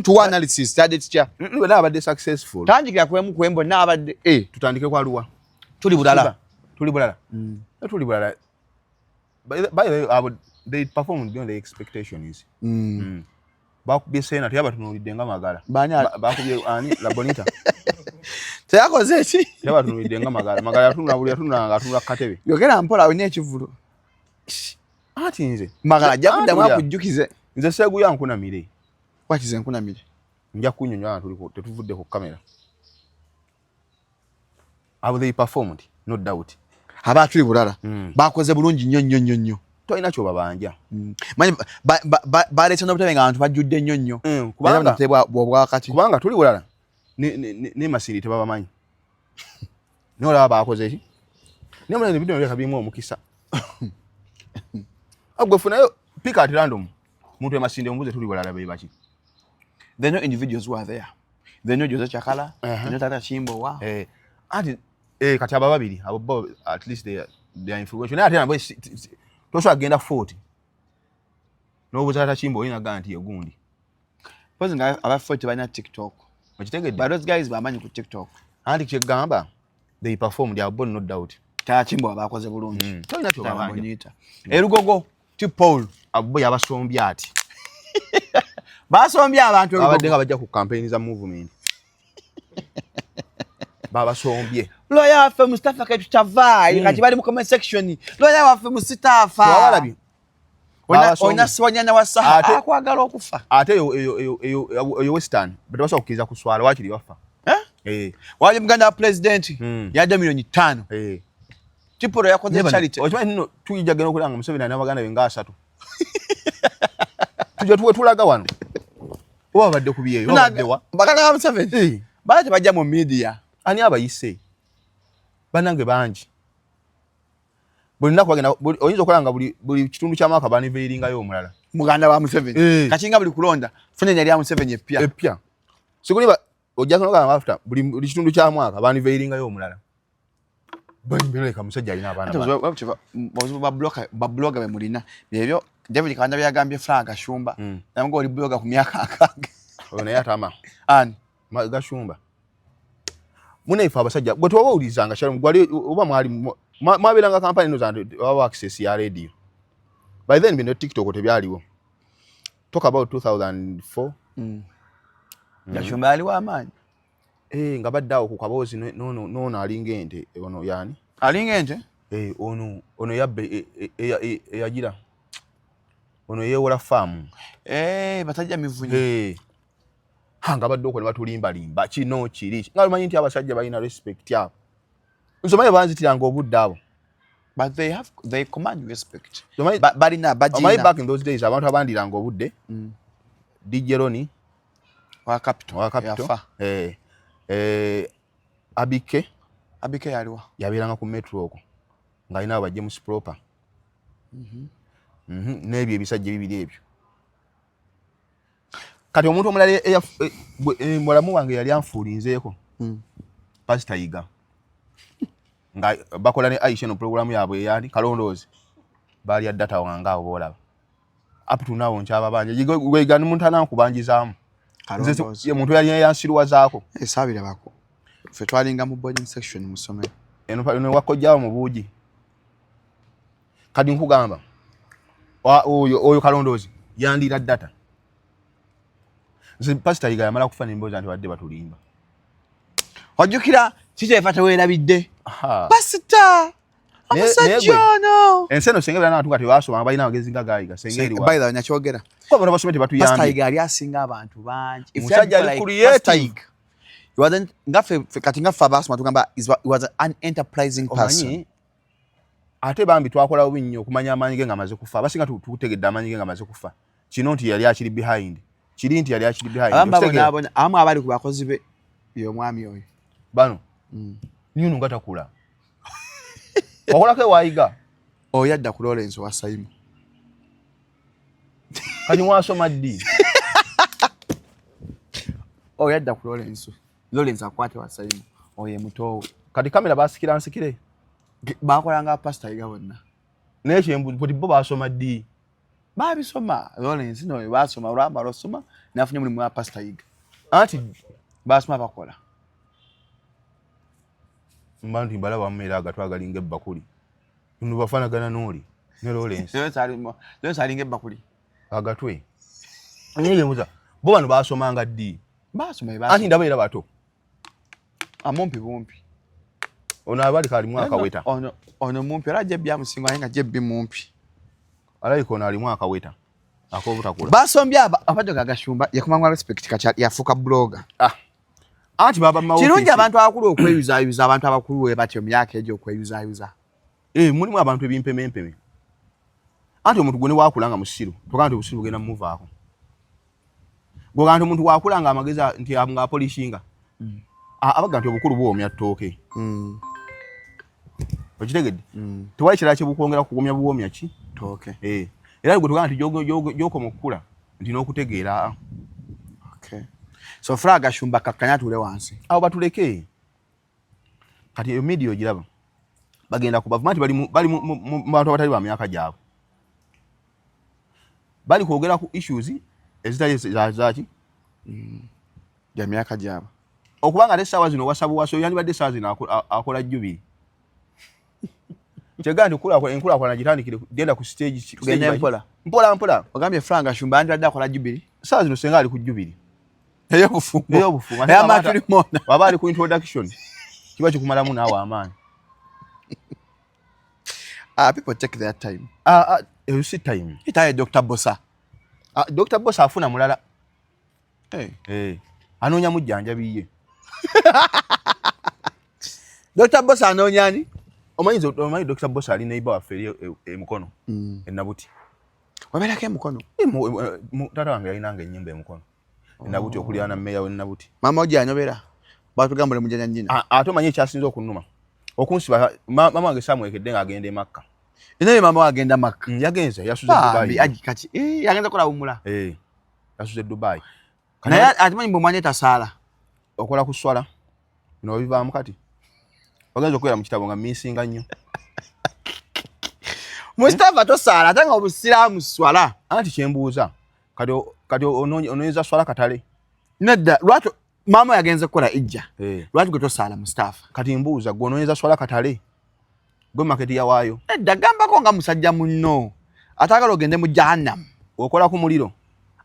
Tuwa analysis, tadde tutya? Bonna abadde successful. Tandikira kwemu kwembo n'abadde eh. Tutandike kwa luwa. Tuli bulala. Tuli bulala. Tuli bulala. By the way, abo they performed beyond the expectations. Bakubye Serena teyabatunuulidde nga Magala. Bakubye ani La Bonita. Teyakoze ki? Teyabatunuulidde nga Magala. Magala yatunula buli yatunula nga atunula ku katebe. Yogera mpola olina ekivvulu. Ati nze. Magala ajja kuddamu akujjukize. Nze seeguya nkunamire. Wakize nkunamire. Nja kunnyonnyola nga tetuvudde ku kamera. Abo they performed, no doubt. Aba tuli bulala. Bakoze bulungi nnyo nnyo nnyo nnyo. Tolina ky'obabanja. Manyi baleeta n'obutabe nga abantu bajjudde nnyo nnyo. Kubanga bw'obwakati. Kubanga tuli bulala ne Masindi tebabamanyi. Naye olaba bakoze ki? Naye mulala ebintu byonna birimu omukisa. Gwe funayo pick at random. Muntu e Masindi omubuuze tuli bulala be baki. They know individuals who are there. They know Jose Chakala, they know Tata Chimbowa. Anti kati aba babiri abo bo at least they are influential. Naye ate nabo tosobola kugenda 40. N'obuuza Tata Chimbo olina gamba nti ye gundi. Mpozi nga aba 40 balina TikTok. Okitegedde? But those guys bamanyi ku TikTok. Anti kyegamba they performed, abo no doubt. Tata Chimbowa bakoze bulungi. Tolina ky'obabanja. Bonita. Erugogo Tipol. Abo yabasombye ati. Basombye abantu Erugogo. Babadde nga bajja ku campaign za movement. Babasombye. Lawyer waffe Mustafa Ketutavaayo kati bali mu comment section. Lawyer waffe Mustafa. Twawalabye. Olina siwanyana wa Saha akwagala okufa. Ate eyo Western tebasobola kukkiriza kuswala waakiri bafa. Eh? Wali muganda wa president yadde 5 million. Tipolo yakoze charity. Okimanyi nno tujja genda okulaba nga Museveni alina baganda be nga 3. Tujja tuwe tulaga wano. Oba babadde ku byeyo, oba babadde wa? Baganda ba Museveni. Baali tebajja mu media. Ani abayise? Bannange bangi. Buli lunaku bagenda, oyinza okulaba nga buli kitundu kya mwaka baniveiringayo omulala. Muganda wa Museveni. Kati nga buli kulonda, funa erinnya lya Museveni eppya. Eppya. Sikuliba ojja kulaba after buli kitundu kya mwaka baniveiringayo omulala. Banyumira musajja alina abaana. Obuzibu ba blogger be mulina. Byebyo David Kawanda byagambye Frank Gashumba. Namwe oli blogger ku myaka 60. Oyo naye atama. Ani? Gashumba. Munaife abasajja gwe tewabawulirizanga Shalom, gwali oba mwali mwabeeranga kampani eno zantu waba access ya radio. By then bino TikTok tebyaliwo. Talk about 2004. Gashumba ali wa amaanyi. Nga badde awo ku kaboozi nono alinga ente ono yani. Alinga ente? Ono yabbe eyagira. Ono yeewola faamu. Basajja mivunyo. Ha, nga badde okwo ne batulimbalimba kino kiri. Nga lumanyi nti abasajja balina respect abo. Nze omanyi banzitiranga obudde abo. But they command respect. Balina, bagina. Omanyi back in those days abantu abandiranga obudde. DJ Ronnie wa Capital. Wa Capital. Yafa. Abike. Abike yaliwa? Yabeeranga ku Metro okwo ng'alina abo ba James Proper. N'ebyo ebisajja ebibiri ebyo. Kati omuntu omulala mulamu wange yali anfuulinzeeko, Pasita Yiga, nga bakola ne Aisha eno pulogulaamu yaabwe eyani Kalondoozi, baalya data wange abo boolaba. Up to now nkyababanja. Yiga muntu anankubanjizaamu. Kalondoozi. Ye muntu yali yansiruwazaako. Saabirabako, ffe twalinga mu boarding section mu ssomero. Eno wakojjawo mu buugi. Kati nkugamba, oyo Kalondoozi yandiira data. Nze Pasita Yiga yamala kufa nembooza nti badde batulimba. Ojjukira kikyefa teweerabidde? Aha. Pasita omusajja ono. Ensi eno senga beera n'abantu nga tebasoma, balina amagezi nga gaayiga senga eriwa. By the way, nakyogera. Kuba abantu basome Pastor tebatuyambye. Yiga yali asinga abantu bangi. If Omusajja you had ali like creative. Pastor Yiga, he wasn't nga ffe kati nga ffe abaasoma tugamba he was an enterprising person. Omanyi ate bambi twakola bubi nnyo okumanya amaanyi ge nga amaze kufa. Abasinga tukutegedde amaanyi ge nga amaze kufa, kino nti yali akiri behind, kiri nti yali akiri behind. Abamu Okitegeera? babonaabona, abamu abali ku bakozi be y'omwami oyo. Bano nyuno nga takula wakolako ewayiga. Oyo adda ku Lawrence wa Saimu. Kati mwasoma ddi? Oyo adda ku Lawrence, Lawrence akwate wa Saimu, oyo ye mutoowe. Kati kamera basikira nsikire. Bakolanga Pasita Yiga bonna. Naye kyembuti bo basoma ddi? Babisoma. Lawrence noyo basoma, olwamala osoma nafunye omulimu wa Pasita Yiga. Anti basoma bakola. Mba nti mbalaba mmeera agatw agalinga ebbakuli, no bafaanagana n'oli ne Lawrence. Lawrence alinga ebbakuli. Agatwe. Naye kyembuuza, bo bano basomanga ddi? Basoma. Anti Basoma. ndaba era bato. Amumpi bumpi. Ono abali kalimu akaweta. Ono mumpi era jebbi amusinga, naye nga jebbi mumpi. Alabika ono alimu akaweta ak'obutakula. Basombye abadde gagashumba yakomangwa respect, kati yafuuka blogger. Ah. Anti baba mu Kirungi maofiisi. abantu abakulu okweyuzaayuza, abantu abakulu we batyo myaka egyo okweyuzaayuza. Eh, mulimu abantu ebimpemempeme. Anti omuntu gwe ne wakula nga musiru, tokaa nti obusiru bugenda mumuvaako. Gwe nti omuntu wakula nga amagezi nti ng'apolishinga. Abaga nti obukulu buwoomya ttooke. Okitegedde? Tewali kirala kye bukwongera kuwomya, buwoomya ki? Tooke. Eh. Era gwe tugamba nti gy'okoma okukula nti n'okutegeera. Okay. So Fra Gashumba kakkanya atuule wansi. Awo batuleke. Kati eyo media ogiraba. Bagenda kubavuma nti bali mu bantu abatali ba myaka gyabwe. Bali kwogera ku issues ezitali zaki gya myaka gyabwe. Okubanga ate essaawa zino wasa buwasa, oyo yandibadde essaawa zino akola jubiri. Kyegamba nti enkulaakulana gitandikire genda ku stage Tugende stage mpola. Mpola mpola. Ogambye Fra Gashumba yandibadde akola jubiri. Essaawa zino senga ali ku jubiri. Ey'obufumbo. Ey'obufumbo. Ey'amatrimonio. Waba ali ku introduction kiba kikumalamu naawe amaanyi. Ah, people take their time. Ah, ah, eyo si time. Itaye Dr. Bosa. Ah, Dr. Bosa afuna mulala. Hey. Eh, anoonya mujjanjabi ye. Dr. Bosa anoonya ani? Omanyi Dr. Bosa ali neighbor waffe eri e Mukono, e Nabuti. Wabeerako emukono? Taata wange yalinanga ennyumba emukono enabuti, okuliraana mmeeya w'enabuti. Maama ojo anyobera. Batugamba oli mujjanja nnyina. Ate omanyi ekyasinze okunnuma, okunsiba maama wange saamwekedde ng'agenda e Makka. Naye maama we agenda Makka. Yagenze, yasuze Bambi, Dubai. aji kati yagenza kola wumula. Eh, yasuze Dubai. Naye ate manyi bwe tasaala. Okola ku swala bino bivaamu, kati ogenza okubeera mu kitabo nga misinga nnyo. Mustafa tosaala ate nga obusiraamu swala. Anti kyembuuza, kati onoonyeza swala katale? Nedda, lwaki maama yagenze kukola ijja? Eh. Lwaki gwe tosaala, Mustafa? Kati mbuuza, gwe onoonyeza swala katale, gwe maketi yawaayo? Nedda, gambako nga musajja munno ataagala ogende mu jahannamu. Okola ku muliro,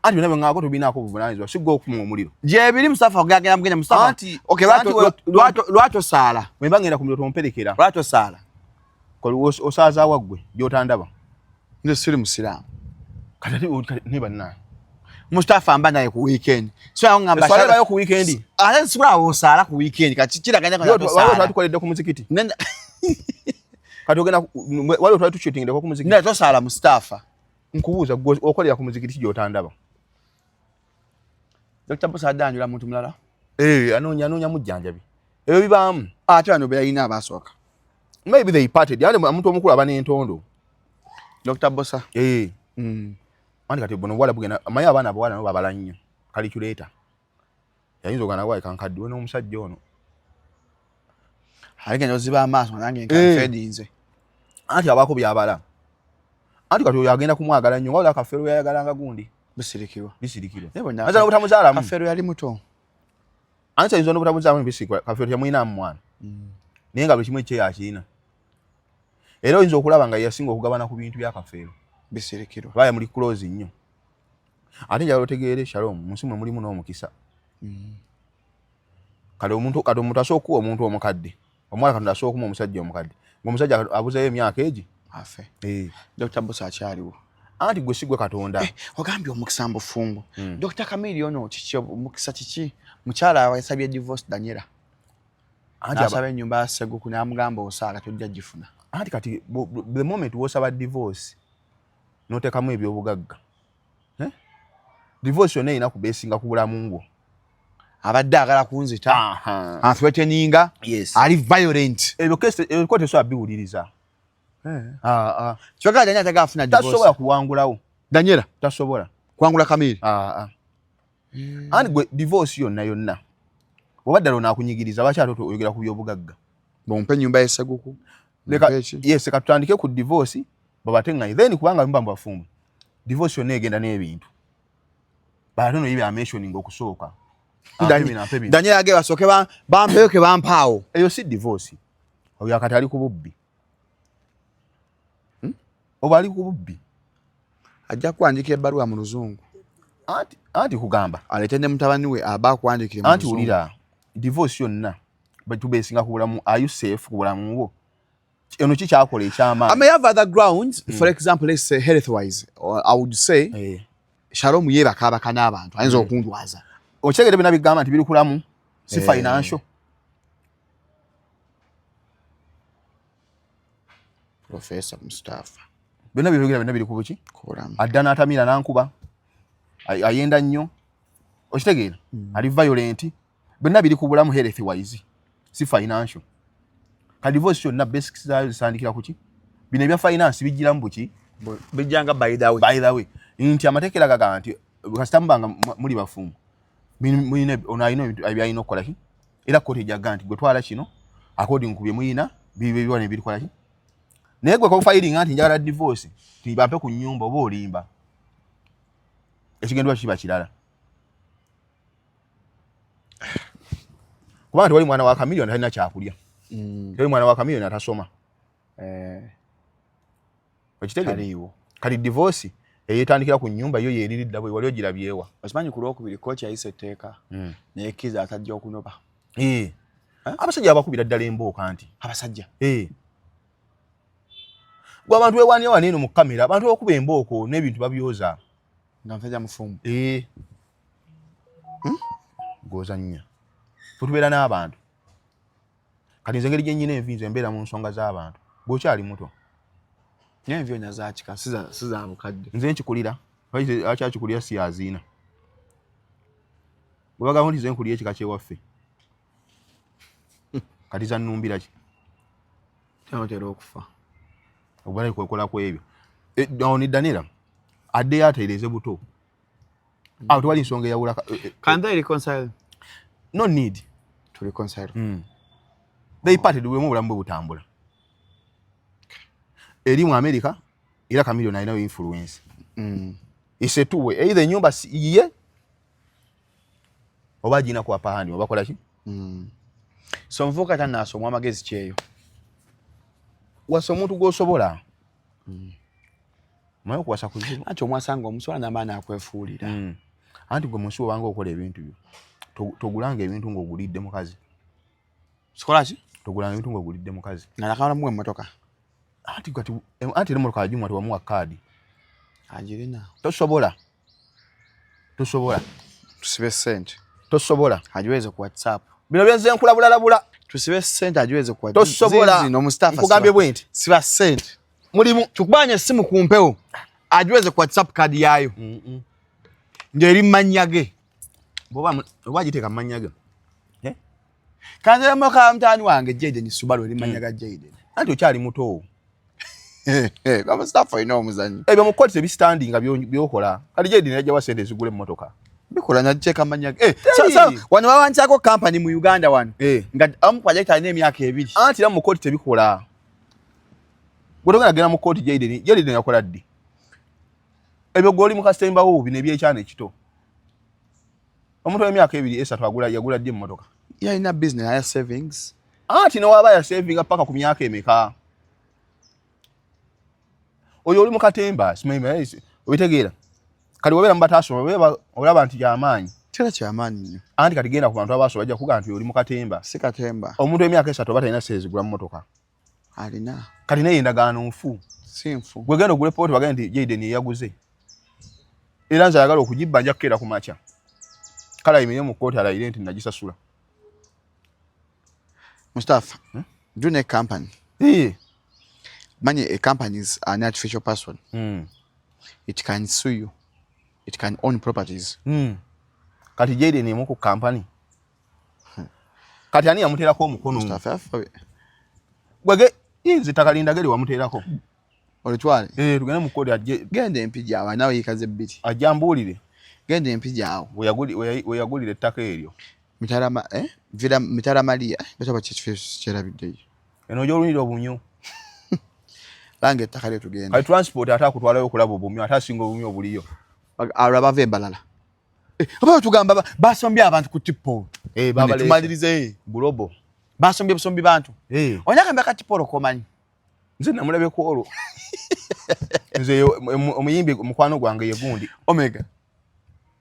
anti byonna byeŋŋaako tubinaako obuvunaanyizibwa, si gwe okuma omuliro. Gyebiri Mustafa, ogagenda mugenda Mustafa. Anti- Okay, anti lwaki osaala? Bwe mba ngenda ku muliro tomperekera. Lwaki osaala? Osaazaawa ggwe gy'otandaba? Nze siri musiraamu. Kati ate ne bannange. Mustafa mba naye ku weekend. So awo ngamba Eswala ebayo ku weekend? Ate nsikula awo osaala ku weekend, kati kiraganya Waliwo tosaala. twali tukoledde ku muzikiti. Nenda Kati ogenda waliwo twali tushootingireko ku muzikiti. Nenda tosaala, Mustafa. Nkubuuza, gwe okolera ku muzikiti gy'otandaba? Dr. Bosa adde anjula muntu mulala. Eh, anoonya mujjanjabi. Ebyo bibaamu. Ate bano beyalina abasooka. Maybe they parted. Yani omuntu omukulu aba n'entondo. Dr. Bosa. Eh. Anti kati buno obuwala bugenda, amanyi abaana abawala nabo babala nnyo. Calculator. Yayinza ogana wayi kankaddiwe n'omusajja ono. Aligenda oziba amaaso nange nkanfedinze. Anti abaako byabala. Anti kati oyo agenda kumwagala nnyo, wabula Kafeero yayagalanga gundi. Bisirikirwa. Bisirikirwa. Naye bonna Ayinza n'obutamuzaalamu. Kafeero yali muto. Anti ayinza n'obutamuzaalamu Bisirikirwa. Kafeero temulinamu mwana. Naye nga buli kimu ekyeyo akirina. Era oyinza okulaba nga yasinga okugabana ku bintu bya Kafeero. Bisirikirwa. Baya muli close nnyo. Ate njagala otegeere Shalom, mu nsi mwe mulimu n'omukisa. Kale omuntu, kati omuntu asobola okuwa omuntu omukadde. Omuwala Katonda asobola okumuwa omusajja omukadde. Ng'omusajja abuzayo emyaka egi. Afe. Eh. Dr. Bosa akyaliwo. Anti gwe si gwe Katonda. Ogambye omukisa mbufumbo. Dr. Chameleone ono kiki omukisa kiki? Mukyala yasabye divorce Daniela. Anti N'asaba ennyumba ya Sseguku n'amugamba osaaga tojja gifuna. Anti kati the moment w'osaba divorce n'oteekamu ebyobugagga. Eh? Divorce yonna erina kubeesinga ku bulamu bwo. Abadde agala kunzita. Anthreateninga. Yes. Ali violent. Ebyo case, ebyo kote tesobola biwuliriza. Kyokka Daniela tagala afuna divorce. Tasobola kuwangulawo. Daniela? Tasobola. Kuwangula Kamili? Anti gwe divorce yonna yonna. Oba ddala onaakunyigiriza, lwaki ate oyogera ku byobugagga? Bw'ompa ennyumba y'e Sseguku, Leka, mpa eki? yes, ka tutandike ku divorce, babateŋŋanye. Then kubanga muba mubafumbo, divorce yonna egenda n'ebintu. Batono ye bya mentioning okusooka. Ampe bino, ampe bino. Daniela agenda basooke bampeyo ke bampaawo. Eyo si divorce. Oyo akati ali ku bubbi. Oba ali ku bubbi. Ajja kuwandiika ebbaluwa mu Luzungu. Anti kugamba. Aleete ne mutabani we aba akuwandiikire mu Anti Luzungu. wulira, divorce yonna tubeesinga ku bulamu, are you safe ku bulamu bwo? Eno ki kyakola ekyamaanyi? I may have other grounds, for example, let's say health wise, or I would say Shalom yeebakaabaka n'abantu, ayinza okundwaza. Okitegedde byonna bigamba nti biri kulamu, si financial. Professor Mustafa. Byonna byogera byonna biri ku buki? Kulamu. Adda n'atamira n'ankuba. Ayenda nnyo. Okitegeera? Ali violent. Byonna biri ku bulamu health wise, si financial. Ka divorce yonna basics zaayo zitandikira ku ki? Bino ebya finance bijjiramu buki? Bijjanga by the way. By the way, nti amateeka era gagamba nti kasita mubanga muli bafumbo, mulina ono alina ebintu by'alina okukola ki? Era kkooti ejja nti gwe twala kino according ku bye mulina, bibe biwa ne birikola ki? Naye gwe kofayiringa nti njagala divorce, nti bampe ku nnyumba oba olimba. Ekigendwa kiba kirala. Kubanga tewali mwana wa Chameleone talina kyakulya. Tewali mwana wa Chameleone atasoma. Okitegeera? Taliiwo. Kati divorce eyetandikira ku nnyumba yo yeeriridda bwe wali ogirabyewa. Okimanyi ku Lwokubiri kkooti yayisa etteeka neyekkiriza atajja okunoba. Abasajja babakubira ddala embooka nti. Abasajja? Gwe abantu beewaanira wano eno mu kamera, abantu bakuba embooko n'ebintu babyoza. Nga musajja mufumbo. Gw'ozannya. Ffe tubeera n'abantu. Kati nze engeri gye nnyina envi nze mbeera mu nsonga z'abantu. Bw'okyali muto. Naye envi yonna za kika, si za bukadde. Nze nkikulira. Lwaki akikulira si yaziina? Bwe bagamba nti nze nkulira ekika ky'ewaffe. Kati zannumbira ki? Otera okufa. Obala kwekola ku ebyo. Awo ni Daniela addeyo atereeze buto. Awo tewali nsonga eyawula Can they reconcile? No need. To reconcile. They parted bwe mu obulamu bwe butambula. Eri mu America era Chameleone alinayo influence. It's a two way. Either ennyumba si yiye oba agirina ku upper hand oba kola ki? So omuvubuka tannaasomwa amagezi kyeyo. Wasa omuntu gw'osobola. Omanyi okuwasa kuzibu. Anti omwasanga omusobola n'amaanyi akwefuulira. Anti gwe mu nsi obanga okola ebintu byo. Togulanga ebintu ng'ogulidde mukazi. Sikola ki? Togulanga ebintu ng'ogulidde mukazi. Nga nakabalamu emmotoka. Anti kati, anti era emmotoka agimuwa tewamuwa kaadi. Agirina. Tosobola. Tosobola. Tusibe ssente. Tosobola. Agiweeze ku WhatsApp. Bino bye nze nkulabulabula. Tusibe ssente agiweeze ku WhatsApp. Tosobola. Zino Mustafa Nkugambye siba. bwe nti. Siba ssente. Mulimu. Tukubanye essimu ku mpewo. Agiweeze ku WhatsApp kaadi yaayo. Ng'eri mu mannya ge. Bw'oba agiteeka mu mannya ge. Kanziremu ka mutaani wange Jaden Subaru eri manya ga Jaden. Anti okyali muto. Kama staff olina omuzannyo. Ebyo mu kkooti tebistandinga byokola. Kati Jaden yajjawa sente ezigula emmotoka? Bikola nateeka manya. Eh, so, so, wano bawandiikako company mu Uganda wano. Nga omu ku bajja alina emyaka 2. Anti era mu kkooti tebikola. Gwe togenda genda mu kkooti Jaden. Jaden yakola ddi? Ebyo gw'oli mu kasembawo bino ebyekyana ekito. Omuntu w'emyaka 2 3 agula yagula ddi emmotoka? Yalina business ya savings. Anti ne waba ya savinga paka ku myaka emeka? Oyo oli mu katemba, simanyi obitegeera. Kati wabeera mu bataasoma, olaba nti kyamaanyi. Tera kyamaanyi nnyo. Anti kati genda ku bantu abaasoma bajja kugamba nti oli mu katemba. Si katemba. Omuntu w'emyaka 3 oba talina sente zigula mmotoka. Alina. Kati naye endagaano nfu. Si nfu. Gwe genda ogule ppooti bagende nti Jaden yeyaguze. Era nze ayagala okugibba nja kukeera ku makya. Kale ayimirire mu kkooti alayire nti nagisasula. Mustafa, do ne company. Money, a company is an artificial person. It can sue you. It can own properties. Kati Jaden emu ku company. Kati ani yamuteerako omukono? Mustafa, Gwege nze ttaka lindage wamuteerako. Olitwale? Tugende mu kkooti ajje. Genda Empigi awo, nawe yikaze 2. Ajja mbuulire. Genda Empigi awo. We yagulira ettaka eryo. Mitarama, Villa Mitala Maria, bataba kifo kyerabiddeyo. Eno gy'olunira obumyu. Langa ettaka lyo tugende. Kati transport ate akutwalayo okulaba obumyu, ate asinga obumyu obuliyo. Olwo abava embalala. Oba tugamba basombye abantu ku Tipol. Babaleese. Tumalirize. Bulobo. Basombye busombi bantu. Onyagamba ka Tipol komanyi. Nze namulabye ku olwo. Nze omuyimbi mukwano gwange ye gundi. Omega.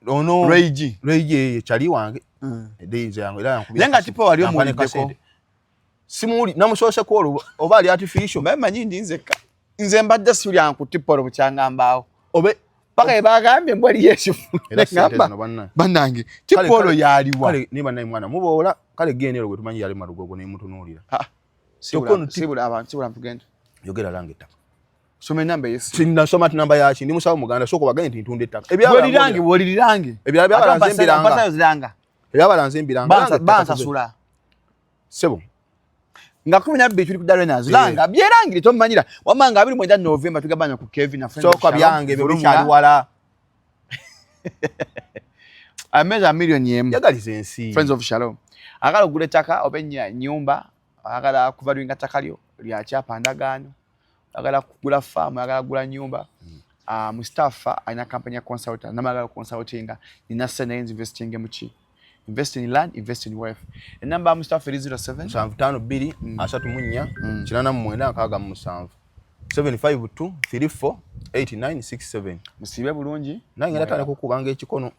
Ono Ray G. Ray G ye kyali wange. Nze yange era yankubira. Naye nga Tipol wali omuwuliddeko. Simuwuli namusoose ku olwo oba ali artificial. Mbaye manyi ndi nzekka. Nze mbadde siwulira ku Tipol bukyangambaawo. Obe paka ye bagambye mbwa ali Yesu. Era sente zino bannange. Bannange, Tipol yaliwa. Kale ne bannaye mwana muboola kale genda ero gwe tumanyi yali Malugogo ne mutunuulira. Sibula abantu, sibula tugenda. Yogera lange ettaka. Soma enamba yesu. Sinnasoma ati namba yaki, ndi musawo Muganda, sooka obagambye nti ntunda ettaka. Bw'olirange, bw'olirirange. Ebirala byabalanze mbiranga. Mpasa yoziranga. Ebyabalanze mbiranga. Bansasula. Ssebo. Nga 12 tuli ku Darenas. Langa, byerangire tomanyira. Wamma nga 29 November tugabanya ku Kevin na Friends. Sooka byange ebyo bikyali wala. Ameza milioni emu. Yagaliza ensi. Friends of Shalom. Agala ogula ettaka oba ennyumba, agala kuvaluinga ttaka lyo lya kyapa ndagaano, agala kugula faamu, agala kugula nnyumba. Mustafa alina company ya consultant, namagala consultinga, nina sente naye investing mu ki? Invest in land, invest in wealth. Enamba ya Mustafa eri 07 752 34 89 67 752 34 89 67. Musiibe bulungi. Nange natandika okukubanga ekikono.